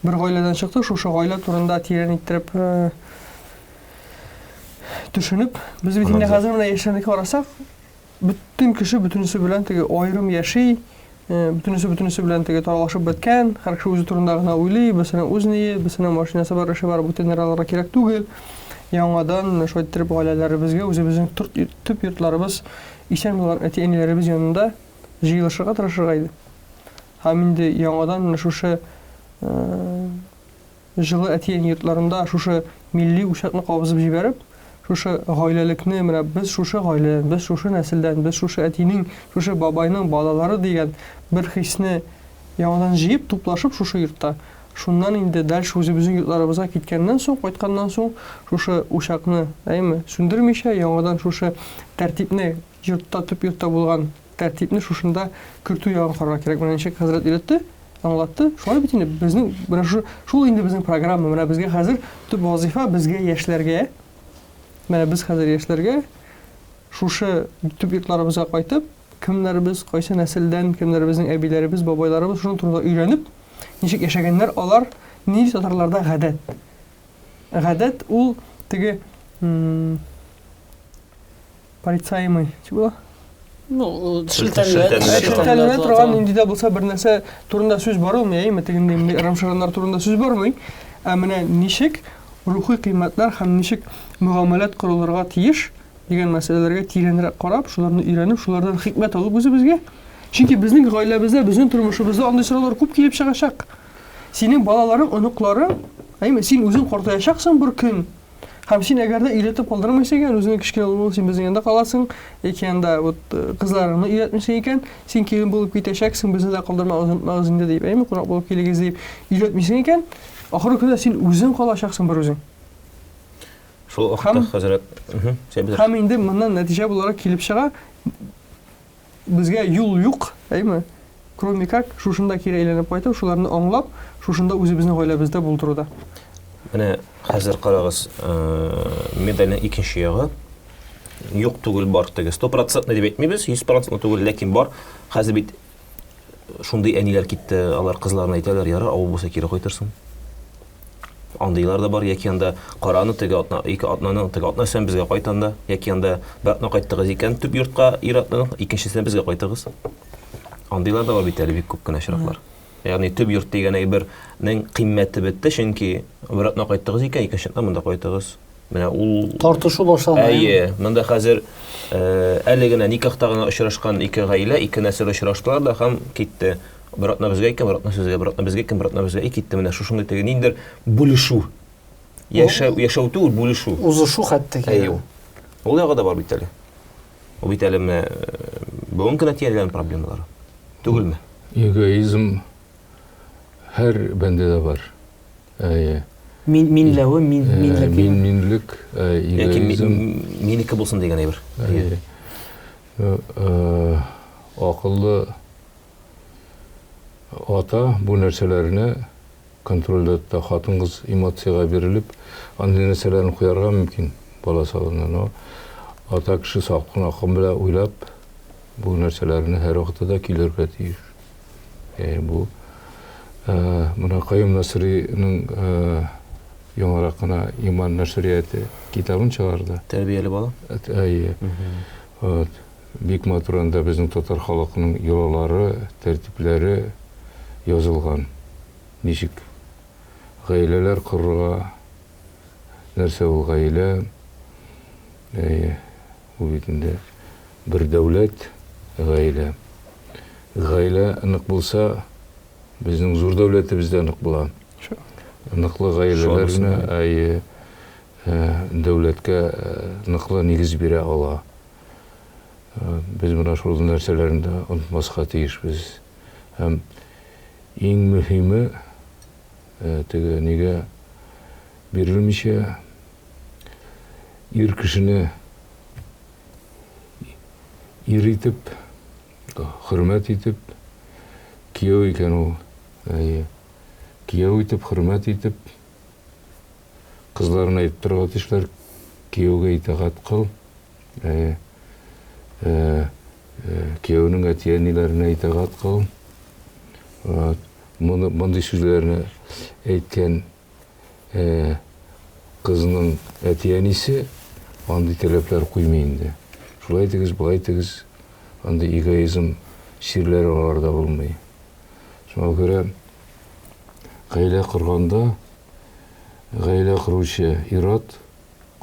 бер гаиләдән чыктык, шушы гаилә турында тирән иттереп төшенеп, без бит инде хәзер менә яшьләрне карасак, бөтен кеше бөтенесе белән теге аерым яши, Бөтенесе бөтенесе белән теге таралашып беткән, һәр кеше үзе турында гына уйлый, берсенең үз ние, берсенең машинасы бар, эше бар, бүтәннәр аларга кирәк түгел. Яңадан менә шулай иттереп гаиләләребезгә, үзебезнең төп йортларыбыз исән булган әти-әниләребез янында җыелышырга тырышырга иде. Һәм инде яңадан менә шушы Җылы әти-әни йортларында шушы милли учакны кабызып җибәреп, шушы гаиләлекне, менә без шушы гаиләдән, без шушы нәселдән, без шушы әтинең, шушы бабайның балалары дигән бер хисне яңадан җыеп, туплашып шушы йортта, шуннан инде дальше үзебезнең йортларыбызга киткәннән соң, кайтканнан соң, шушы учакны, әйеме, сүндермичә, яңадан шушы тәртипне йортта, төп йортта булган. тәртипне шушында кертү ягын карарга кирәк. Менә ничек хәзрәт өйрәтте, аңлатты. Шулай бит инде безнең менә шу шул инде безнең программа. Менә безгә хәзер төп вазифа безгә яшьләргә, менә без хәзер яшьләргә шушы төп йортларыбызга кайтып, кемнәр без, кайсы нәселдән, кемнәр безнең әбиләребез, бабайларыбыз, шуның турында өйрәнеп, ничек яшәгәннәр алар, нинди татарларда гадәт. Гадәт ул теге порицаемый, ничек була? Ну, шелтәләнә шелтәләнә торган нинди дә булса бер нәрсә турында сүз барылмый, әйеме? Тегенди мондый ырым-шырымнар турында сүз бармый. Ә менә ничек рухи кыйммәтләр һәм ничек мөгамәләт корылырга тиеш дигән мәсьәләләргә тирәнрәк карап, шуларны өйрәнеп, шулардан хикмәт алып үзебезгә. Чөнки безнең гаиләбездә, безнең тормышыбызда андый сораулар күп килеп чыгачак. Синең балаларың, оныкларың, әйме, син үзең картаячаксың бер көн. Һәм син әгәр дә өйрәтеп калдырмыйсың икән, үзеңне кечкенә улың, син безнең янда каласың, яки анда вот э, кызларыңны өйрәтмисең икән, син килен булып китәчәксең, безне дә калдырмагыз, онытмагыз инде дип, әйме, кунак булып килегез дип өйрәтмисең икән, ахыргы көндә син үзең калачаксың бер үзең. Шул вакытта хәзрәт, һәм инде моннан нәтиҗә буларак килеп чыга, Безгә юл юк, әйме? Кроме как, шушында кире әйләнеп кайтып, шуларны аңлап, шушында үзебезнең гаиләбездә булдыруда. Менә хәзер карагыз, медальнең икенче ягы. Юк түгел, бар теге. Стопроцентный дип әйтмибез, 100 процентный түгел, ләкин бар. Хәзер бит шундый әниләр китте, алар кызларына әйтәләр, ярар, авыл булса кире кайтырсың. Андыйлар да бар, яки анда караны теге атна, ике атнаны теге атна сән безгә кайт анда, яки анда бер атна кайттыгыз икән төп йортка ир-атның, икенчесенә безгә кайтыгыз. Андыйлар да бар бит әле бик күп кенә очраклар. Ягъни төп йорт дигән әйбернең кыйммәте бетте, чөнки бер атна кайттыгыз икән, икенче атна монда кайтыгыз. Менә ул тартышу башлана. Әйе, монда хәзер әле генә никахта гына очрашкан ике гаилә, ике нәсел очраштылар да һәм китте. Бер атна безгә икән, бер атна сезгә, бер атна безгә икән, бер атна безгә. И китте менә шушындый теге ниндидер бүлешү. Яшәү, яшәү түгел, бүлешү. Узышу хәтта. Әйе. Ул ягы да бар бит әле. Ул бит әле менә бүген кенә тиялгән проблемалар. Түгелме? Эгоизм һәр бәндәдә бар. Әйе. Мин минләве, мин минлек. Мин минлек, эгоизм. Минеке булсын дигән әйбер. Әйе. Акыллы Ата бу нәрсәләрне контрольдә тота. Хатын-кыз эмоциягә бирелеп, андый нәрсәләрне куярга мөмкин бала салына. Но ата кеше салкын акыл белән уйлап, бу нәрсәләрне һәрвакытта да көйләргә тиеш. Ә, бу менә Каюм Насыйриның яңарак кына Иман нәшрияте китабын чыгарды. Тәрбияле бала. Әйе. Вот. Бик матур анда безнең татар халыкының йолалары, тәртипләре язылган. Ничек гаиләләр корырга, нәрсә ул гаилә. Әйе, ул бит инде бер дәүләт, гаилә. Гаилә нык булса, безнең зур дәүләтебез дә нык була. Ныклы гаиләләр генә, әйе, дәүләткә ныклы нигез бирә ала. Без менә шул нәрсәләрне дә онытмаска тиешбез. Һәм иң мөһиме, теге нигә бирелмичә, ир кешене ир итеп, хөрмәт итеп, кияү икән ул, әйе, кияү итеп, хөрмәт итеп, кызларына әйтеп торырга тиешләр, кияүгә итагать кыл. Әйе. Кияүнең әти-әниләренә итагать кыл. Моны мондый сүзләрне әйткән кызның әти-әнисе андый таләпләр куймый инде. Шулай итегез, болай итегез, андый эгоизм чирләре аларда булмый. Шуңа күрә гаилә корганда гаилә коручы ир-ат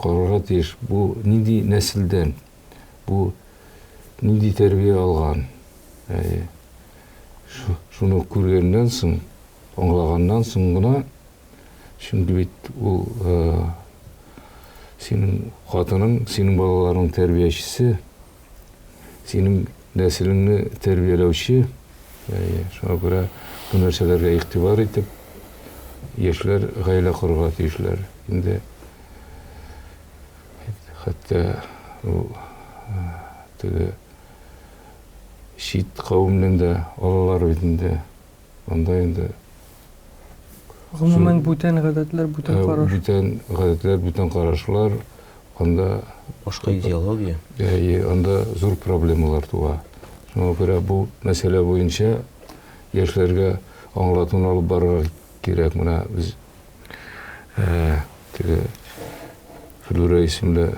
Карарга тиеш, бу нинди нәселдән, бу нинди тәрбия алган. Әйе. Шуны күргәннән соң, аңлаганнан соң гына, чөнки бит ул синең хатының, синең балаларың тәрбиячесе, синең нәселеңне тәрбияләүче. Әйе, шуңа күрә бу нәрсәләргә игътибар итеп, яшьләр гаилә корырга тиешләр. Инде хәтта ул теге Чит кавемнең дә алалар бит инде. Анда инде Гомумән, бүтән гадәтләр, бүтән караш. Бүтән гадәтләр, бүтән карашлар, анда башка идеология. Әйе, анда зур проблемалар туа. Шуңа күрә бу мәсьәлә буенча яшьләргә аңлатуны алып барырга кирәк. Менә без теге Флюра исемле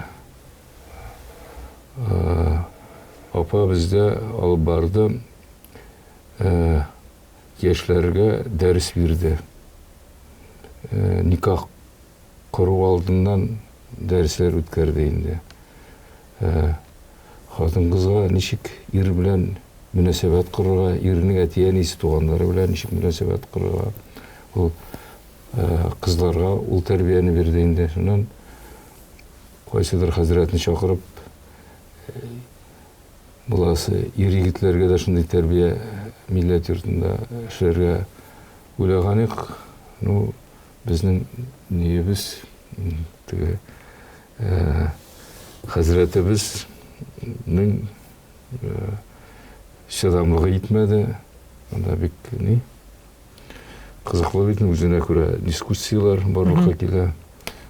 апа бездә алып барды. Яшьләргә дәрес бирде. Никах кору алдыннан дәресләр үткәрде инде. Хатын-кызга ничек ир белән мөнәсәбәт корырга, иренең әти-әнисе, туганнары белән ничек мөнәсәбәт корырга. Ул кызларга ул тәрбияне бирде инде. Шуннан кайсыдыр хәзрәтне чакырып, буласы ир-егетләргә дә шундый тәрбия милләт йортында эшләргә уйлаган идек. Ну, безнең ниебез, теге хәзрәтебезнең чыдамлыгы җитмәде. Анда бик ни кызыклы бит, үзенә күрә дискуссияләр барлыкка килә.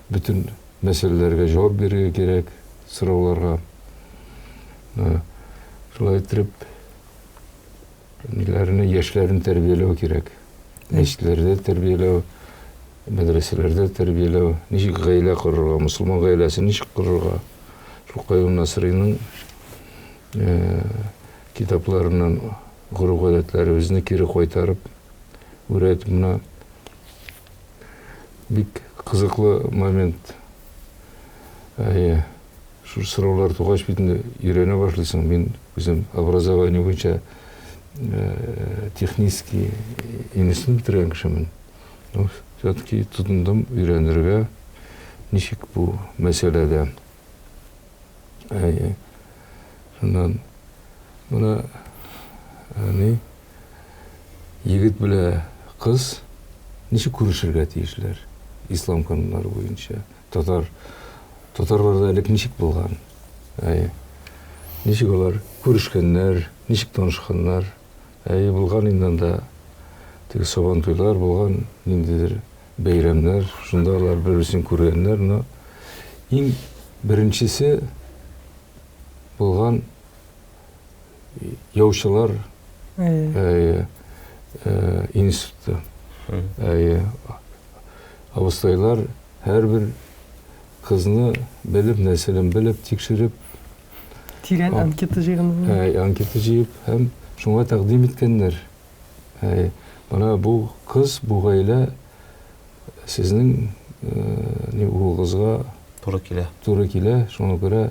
Бөтен мәсьәләләргә җавап бирергә кирәк, сорауларга. Шулай итеп, ниләрне, яшьләрне тәрбияләү кирәк. Мәчетләрдә тәрбияләү, мәдрәсәләрдә тәрбияләү, ничек гаилә корырга, мусульман гаиләсен ничек корырга. Шул Каюм Насрыйның китапларыннан гореф-гадәтләребезне кире кайтарып, үрәтеп, менә бик кызыклы момент. Әйе, шул сораулар тугач бит инде өйрәнә башлыйсың. Мин үзем образование буенча технический институт бетергән кешемен. Ну, все-таки тотындым өйрәнергә, ничек бу мәсьәләдә. Әйе. Шуннан менә ни егет белә кыз ничек күрешергә тиешләр ислам кануннары буенча. Татар татарларда элек ничек булган? Әйе. Ничек алар күрешкәннәр, ничек танышканнар? Әйе, булган инде анда теге сабантуйлар булган, ниндидер бәйрәмнәр, шунда алар бер-берсен күргәннәр, но иң беренчесе булган яучылар әйе, институты. Әйе, абыстайлар һәрбер кызны белеп, нәселен белеп, тикшереп, тирән анкета җыйганнар. Анкета җыеп һәм шуңа тәкъдим иткәннәр. Әй, менә бу кыз, бу гаилә сезнең ни улыгызга туры килә. Туры килә, шуңа күрә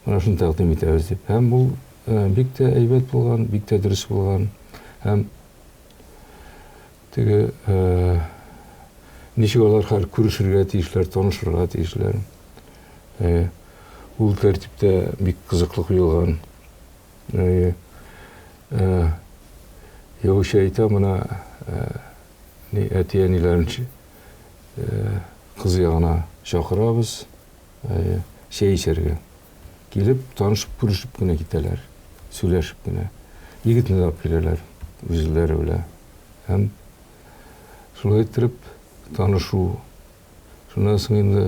менә шуны тәкъдим итәбез дип. Һәм бу бик тә әйбәт булган, бик тә дөрес булган. Һәм теге ничек алар хәзер күрешергә тиешләр, танышырга тиешләр. Ул тәртиптә бик кызыклы куелган. Әйе. Яучы әйтә, менә ни әти-әниләрен кыз ягына чакырабыз, әйе, чәй эчәргә. Килеп, танышып, күрешеп кенә китәләр, сөйләшеп кенә. Егетне дә алып киләләр үзләре белән. Һәм шулай иттереп танышу. Шуннан соң инде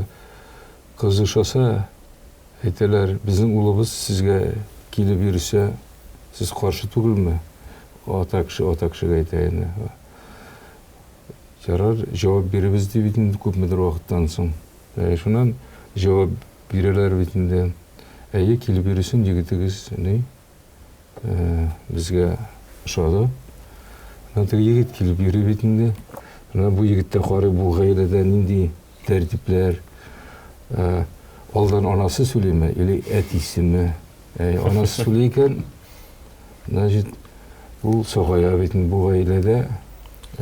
кыз ошаса, әйтәләр, безнең улыбыз сезгә килеп йөрсә, сез каршы түгелме? Ата кеше ата кешегә әйтә инде. Ярар, җавап биребез ди бит инде күпмедер вакыттан соң. Ә шуннан җавап бирәләр бит инде. Әйе, килеп йөресен егетегез, ни? Безгә ошады. Менә теге егет килеп йөри бит инде. Менә бу егет тә карый, бу гаиләдә нинди тәртипләр. Алдан анасы сөйлиме или әтисеме? Анасы сөйли икән, значит, ул сагая бит инде бу гаиләдә.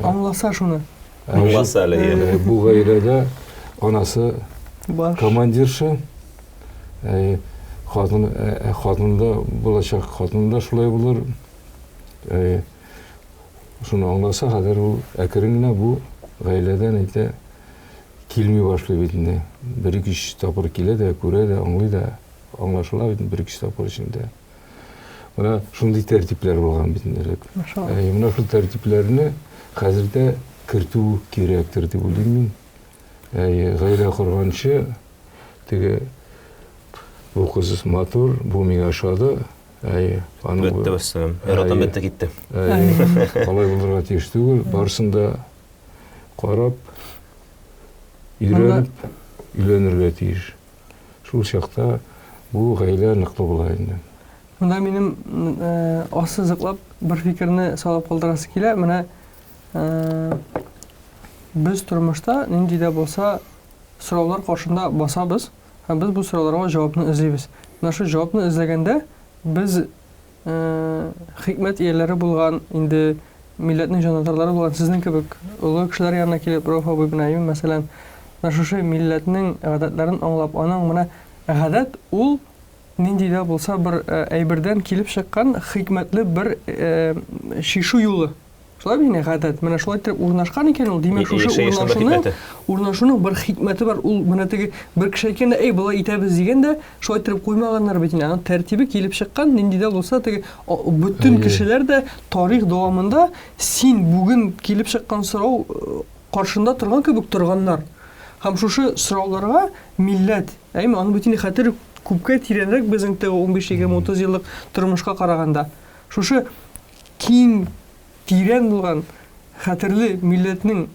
Аңласа шуны. Аңласа әле. Бу гаиләдә анасы командирша. Әйе, хатын, хатын да булачак, хатын да шулай булыр. Әйе. Шуны аңласа, хәзер ул әкрен генә бу гаиләдән әйтә, килми башлый бит инде. Бер-ике өч тапкыр килә дә, күрә дә, аңлый да, аңлашыла бит бер-ике өч тапкыр эчендә. Менә шундый тәртипләр булган бит инде элек. Менә шул тәртипләрне хәзер дә кертү кирәктер дип уйлыйм мин. Әйе, гаилә корганчы теге бу кыз матур, бу миңа ошады. Әйе, аның бетте вәссәлам. Яратам бетте китте. Әйе, алай булырга тиеш түгел. Барысын да карап, өйрәнеп, өйләнергә тиеш. Шул чакта бу гаилә ныклы була инде. Монда минем ассызыклап бер фикерне салып калдырасы килә. Менә без тормышта нинди дә булса сораулар каршында басабыз һәм без бу сорауларга җавапны эзлибез. Менә шул җавапны эзләгәндә без хикмәт ияләре булган, инде милләтнең җанатарлары булган сезнең кебек олы кешеләр янына килеп, Рәүф абый белән Әюм, мәсәлән, менә шушы милләтнең гадәтләрен аңлап, аның менә гадәт ул нинди дә булса бер әйбердән килеп чыккан хикмәтле бер чишү юлы. Шулай бит инде, гадәт. Менә шулай итеп урнашкан икән ул, димәк, шушы урнашуның, урнашуның бер хикмәте бар. Ул менә теге бер кеше әйткән дә, әй, болай итәбез дигән дә, шулай итеп куймаганнар бит инде. Аның тәртибе килеп чыккан, нинди дә булса теге бөтен кешеләр дә тарих дәвамында син бүген килеп чыккан сорау э, каршында торган кебек торганнар. Һәм шушы сорауларга милләт, әйме, аның бит инде хәтер күпкә тирәнрәк безнең теге 15, 20, 30 еллык тормышка караганда. Шушы киң, тирән булган хәтерле милләтнең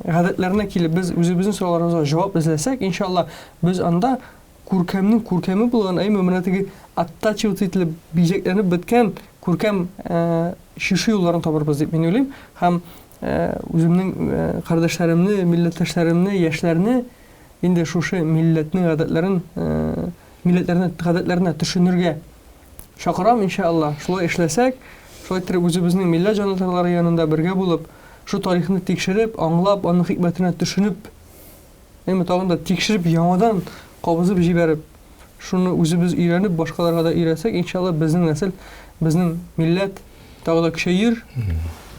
гадәтләренә килеп, без үзебезнең сорауларыбызга җавап эзләсәк, иншалла, без анда күркәмнең күркәме булган, әйме, менә теге оттачиваться ителеп, бизәкләнеп беткән күркәм чишү юлларын табырбыз дип мин уйлыйм. Һәм үземнең кардәшләремне, милләттәшләремне, яшьләрне инде шушы милләтнең гадәтләрен, милләтләрнең гадәтләренә төшенергә Чакырам, иншә Алла. Шулай эшләсәк, шулай иттереп үзебезнең милләт җанатарлары янында бергә булып, шул тарихны тикшереп, аңлап, аның хикмәтенә төшенеп, әйме, тагын да тикшереп, яңадан кабызып җибәреп, шуны үзебез өйрәнеп, башкаларга да өйрәтсәк, иншә Алла, безнең нәсел, безнең милләт тагы да көчәер.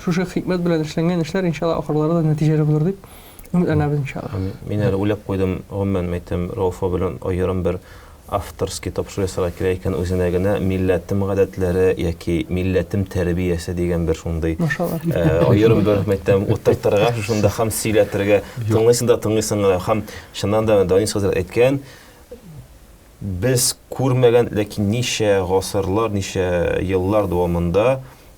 Шушы хикмәт белән эшләнгән эшләр, иншә Алла, ахырлары да нәтиҗәле булыр дип өметләнәбез, иншә Алла. Мин әле уйлап куйдым, гомумән, әйтәм, Рауфа белән аерым бер авторский тапшыру ясарга кирәк икән үзенә генә милләтем гадәтләре яки милләтем тәрбиясе дигән бер шундый аерым бер мәктәм утыртырга шушында һәм сөйләтергә тыңлыйсың да тыңлыйсың гына һәм чыннан да Данис хәзрәт әйткән без күрмәгән ләкин ничә гасырлар ничә еллар дәвамында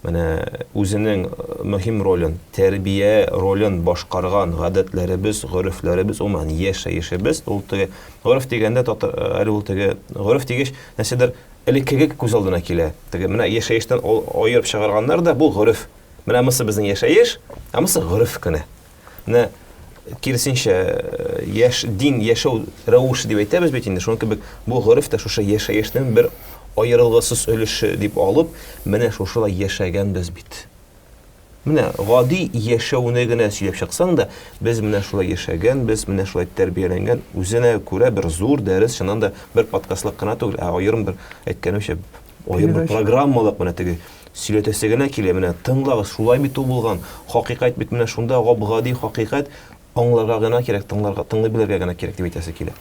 Менә үзенең мөһим ролен, тәрбия ролен башкарган гадәтләребез, горефләребез, гомумән, яшәешебез, ул теге гореф дигәндә татар әле ул теге гореф дигәч, нәрсәдер элеккеге күз алдына килә. Теге менә яшәештән аерып чыгарганнар да бу гореф. Менә монысы безнең яшәеш, ә монысы гореф кенә. Менә киресенчә, яшь, дин яшәү рәвеше дип әйтәбез бит инде, шуның кебек бу гореф тә шушы яшәешнең бер аерылгысыз өлеше дип алып, менә шушылай яшәгәнбез бит. Менә гади яшәүне генә сөйләп чыксаң да, без менә шулай яшәгәнбез, менә шулай тәрбияләнгән, үзенә күрә бер зур дәрес, чыннан да бер подкастлык кына түгел, ә аерым бер, әйткәнемчә, аерым бер программалык менә теге Сөйләтәсе генә килә, менә тыңлагыз, шулай бит ул булган, хакыйкать бит менә шунда, гап-гади хакыйкать, аңларга гына кирәк, тыңларга, тыңлый белергә генә кирәк дип әйтәсе килә.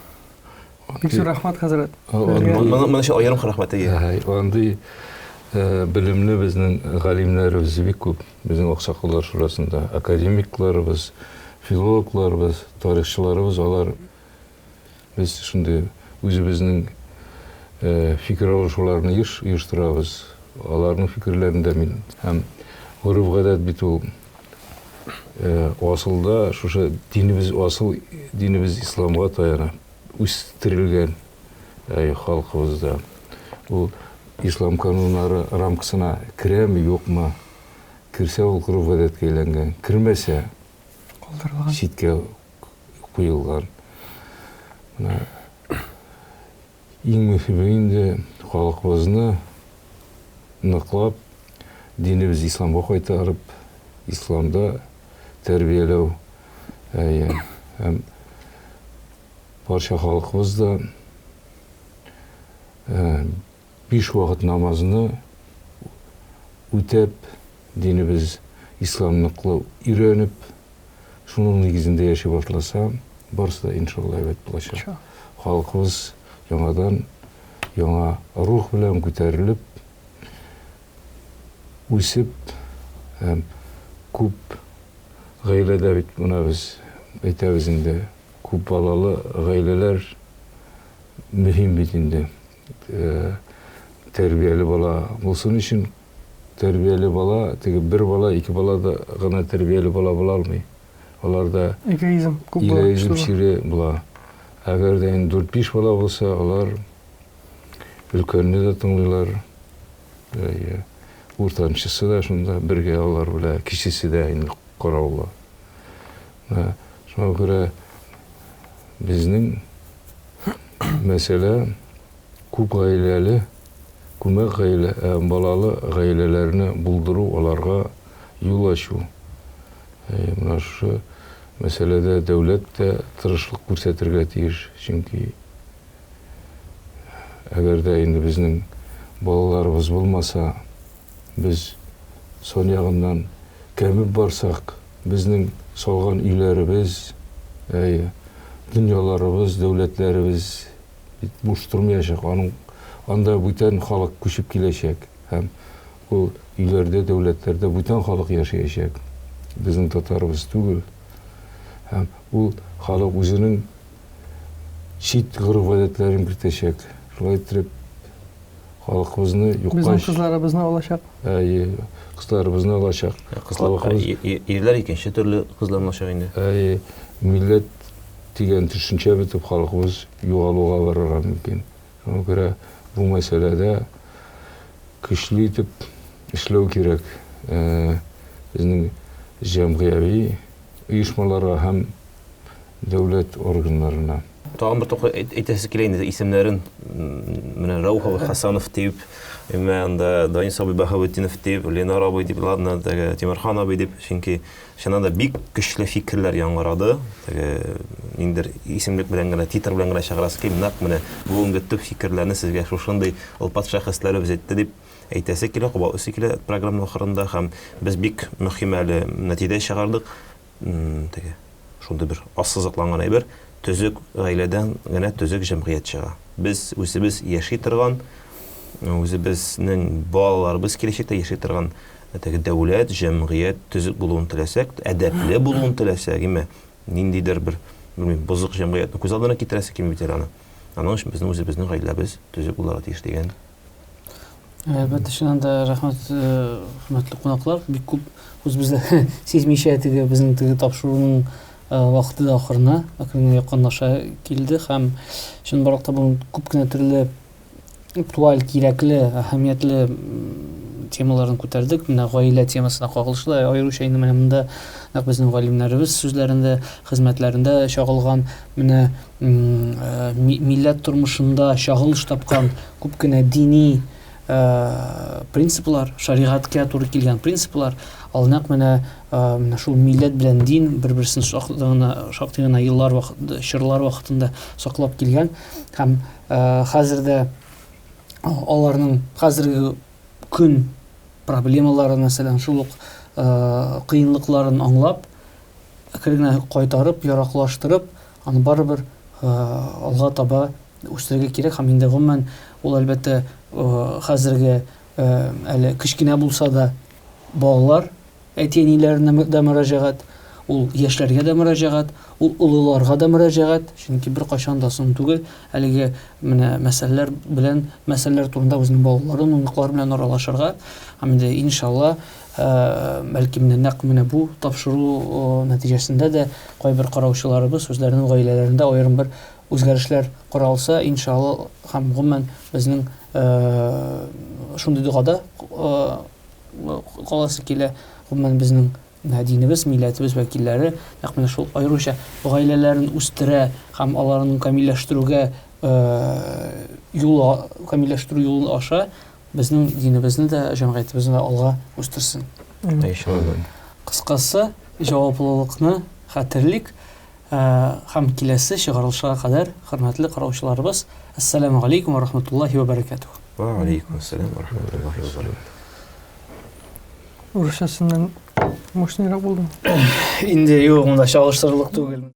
Бик зур рәхмәт, хәзрәт. Моның өчен аерым рәхмәт, әйе. Андый белемле безнең галимнәребез бик күп, безнең Аксакаллар шурасында, академикларыбыз, филологларыбыз, тарихчыларыбыз, алар Без шундый үзебезнең фикер алышуларны еш оештырабыз. Аларның фикерләрен дә мин һәм гореф-гадәт бит ул асылда шушы динебез асыл динебез исламга таяна үстерелгән халкыбызда. Ул ислам кануннары рамкасына керәме, юкмы? Керсә ул гореф-гадәткә әйләнгән. Кермәсә, калдырылган. Читкә куелган. Менә иң мөһиме инде халкыбызны ныклап динебез исламга кайтарып, исламда тәрбияләү. Әйе. Һәм барча халкыбыз да биш вакыт намазны үтәп, динебез ислам ныклы өйрәнеп, шуның нигезендә яши башласа, барысы да, иншалла, әйбәт булачак. Халкыбыз яңадан яңа рух белән күтәрелеп, үсеп һәм күп гаиләдә бит менә без әйтәбез инде, күп балалы гаиләләр мөһим бит инде. Тәрбияле бала булсын өчен тәрбияле бала, теге бер бала, ике бала да гына тәрбияле бала була алмый. Аларда эгоизм күп була. Эгоизм чире була. Әгәр дә инде дүрт-биш бала булса, алар өлкәнне дә тыңлыйлар. Әйе. Уртанчысы да шунда бергә алар белән, кечесе дә инде караулы. Менә шуңа күрә безнең мәсьәлә күп гаиләле, күмәк гаилә, балалы гаиләләрне булдыру, аларга юл ачу. Менә шушы мәсьәләдә дәүләт тә тырышлык күрсәтергә тиеш, чөнки әгәр дә инде безнең балаларыбыз булмаса, без сан ягыннан кәмеп барсак, безнең салган өйләребез, әйе, дөньяларыбыз, дәүләтләребез бит буш тормаячак. Аның анда бүтән халык күчеп киләчәк һәм ул өйләрдә, дәүләтләрдә бүтән халык яшәячәк. Безнең татарыбыз түгел. Һәм ул халык үзенең чит гореф-гадәтләрен кертәчәк. Шулай иттереп, халкыбызны юкка Безнең кызларыбызны алачак. Әйе, кызларыбызны алачак. Кызлар, ирләр икенче төрле кызларны алачак инде. Әйе, милләт дигән төшенчә бетеп, халкыбыз югалуга барырга мөмкин. Шуңа күрә бу мәсьәләдә көчле итеп эшләү кирәк. Безнең җәмгыяви оешмаларга һәм дәүләт органнарына. Тагын бер тапкыр әйтәсе килә инде исемнәрен. Менә Рауф абый Хасанов дип, менә анда Данис абый Баһаветдинов дип, Ленар абый дип, ладно, теге Тимерхан абый дип, чөнки чыннан да бик көчле фикерләр яңгырады. Теге ниндидер исемлек белән генә, титр белән генә чыгарасы килми. Нәкъ менә бүгенге төп фикерләрне сезгә шушындый олпат шәхесләребез әйтте дип әйтәсе килә, кабатлыйсы килә программа ахырында һәм без бик мөһим әле нәтиҗә чыгардык. Теге шундый бер ассызыкланган әйбер, төзек гаиләдән генә төзек җәмгыять чыга. Без үзебез яши торган, үзебезнең балаларыбыз киләчәктә яши торган теге дәүләт, җәмгыять төзек булуын теләсәк, әдәпле булуын теләсәк, име, ниндидер бер, белмим, бозык җәмгыятьне күз алдына китерәсе килми бит әле аны. Аның өчен безнең үзебезнең гаиләбез төзек булырга тиеш дигән. Әлбәттә, чыннан да рәхмәт, хөрмәтле кунаклар. Бик күп үзебез дә сизмичә теге безнең теге тапшыруның вакыты да ахырына әкрен генә якынлаша килде һәм чынбарлыкта бүген күп кенә төрле актуаль, кирәкле, әһәмиятле темаларын күтәрдек. Менә гаилә темасына кагылышлы, аеруча инде менә монда нәкъ безнең галимнәребез сүзләрендә, хезмәтләрендә чагылган менә милләт тормышында чагылыш тапкан күп кенә дини принциплар, шәригатькә туры килгән принциплар, ал нәкъ менә менә шул милләт белән дин бер-берсен шактый гына, шактый гына еллар вакыт, чорлар вакытында саклап килгән һәм хәзер дә аларның хәзерге көн проблемалары, мәсәлән, шул ук кыенлыкларын аңлап, әкрен генә кайтарып, яраклаштырып, аны барыбер алга таба үстерергә кирәк һәм инде гомумән ул әлбәттә хәзерге әле кечкенә булса да балалар әти-әниләренә дә мөрәҗәгать, ул яшьләргә дә мөрәҗәгать, ул олыларга да мөрәҗәгать, чөнки беркайчан да соң түгел әлеге менә мәсьәләләр белән мәсьәләләр турында үзенең балаларын, оныклары белән аралашырга һәм инде иншалла Бәлки менә нәкъ менә бу тапшыру нәтиҗәсендә дә кайбер караучыларыбыз үзләренең гаиләләрендә аерым бер үзгәрешләр кора алса, иншалла, һәм гомумән безнең шундый догада каласы килә, гомумән безнең динебез, милләтебез вәкилләре нәкъ менә шул аеруча гаиләләрен үстерә һәм аларның камилләштерүгә юл камилләштерү юлын аша Безнең динебезне дә, җәмгыятебезне дә алга үстерсен. Иншалла. Кыскасы, җаваплылыкны хәтерлик һәм киләсе чыгарылышка кадәр, хөрмәтле караучыларыбыз, әссәламү галәйкүм вә рахматуллаһи вә бәрәкәтүһ. Вә галәйкүм әссәлам вә рахматуллаһи вә бәрәкәтүһ. Урысчасыннан мощныйрак булдымы? Инде юк, монда чагыштырырлык түгел.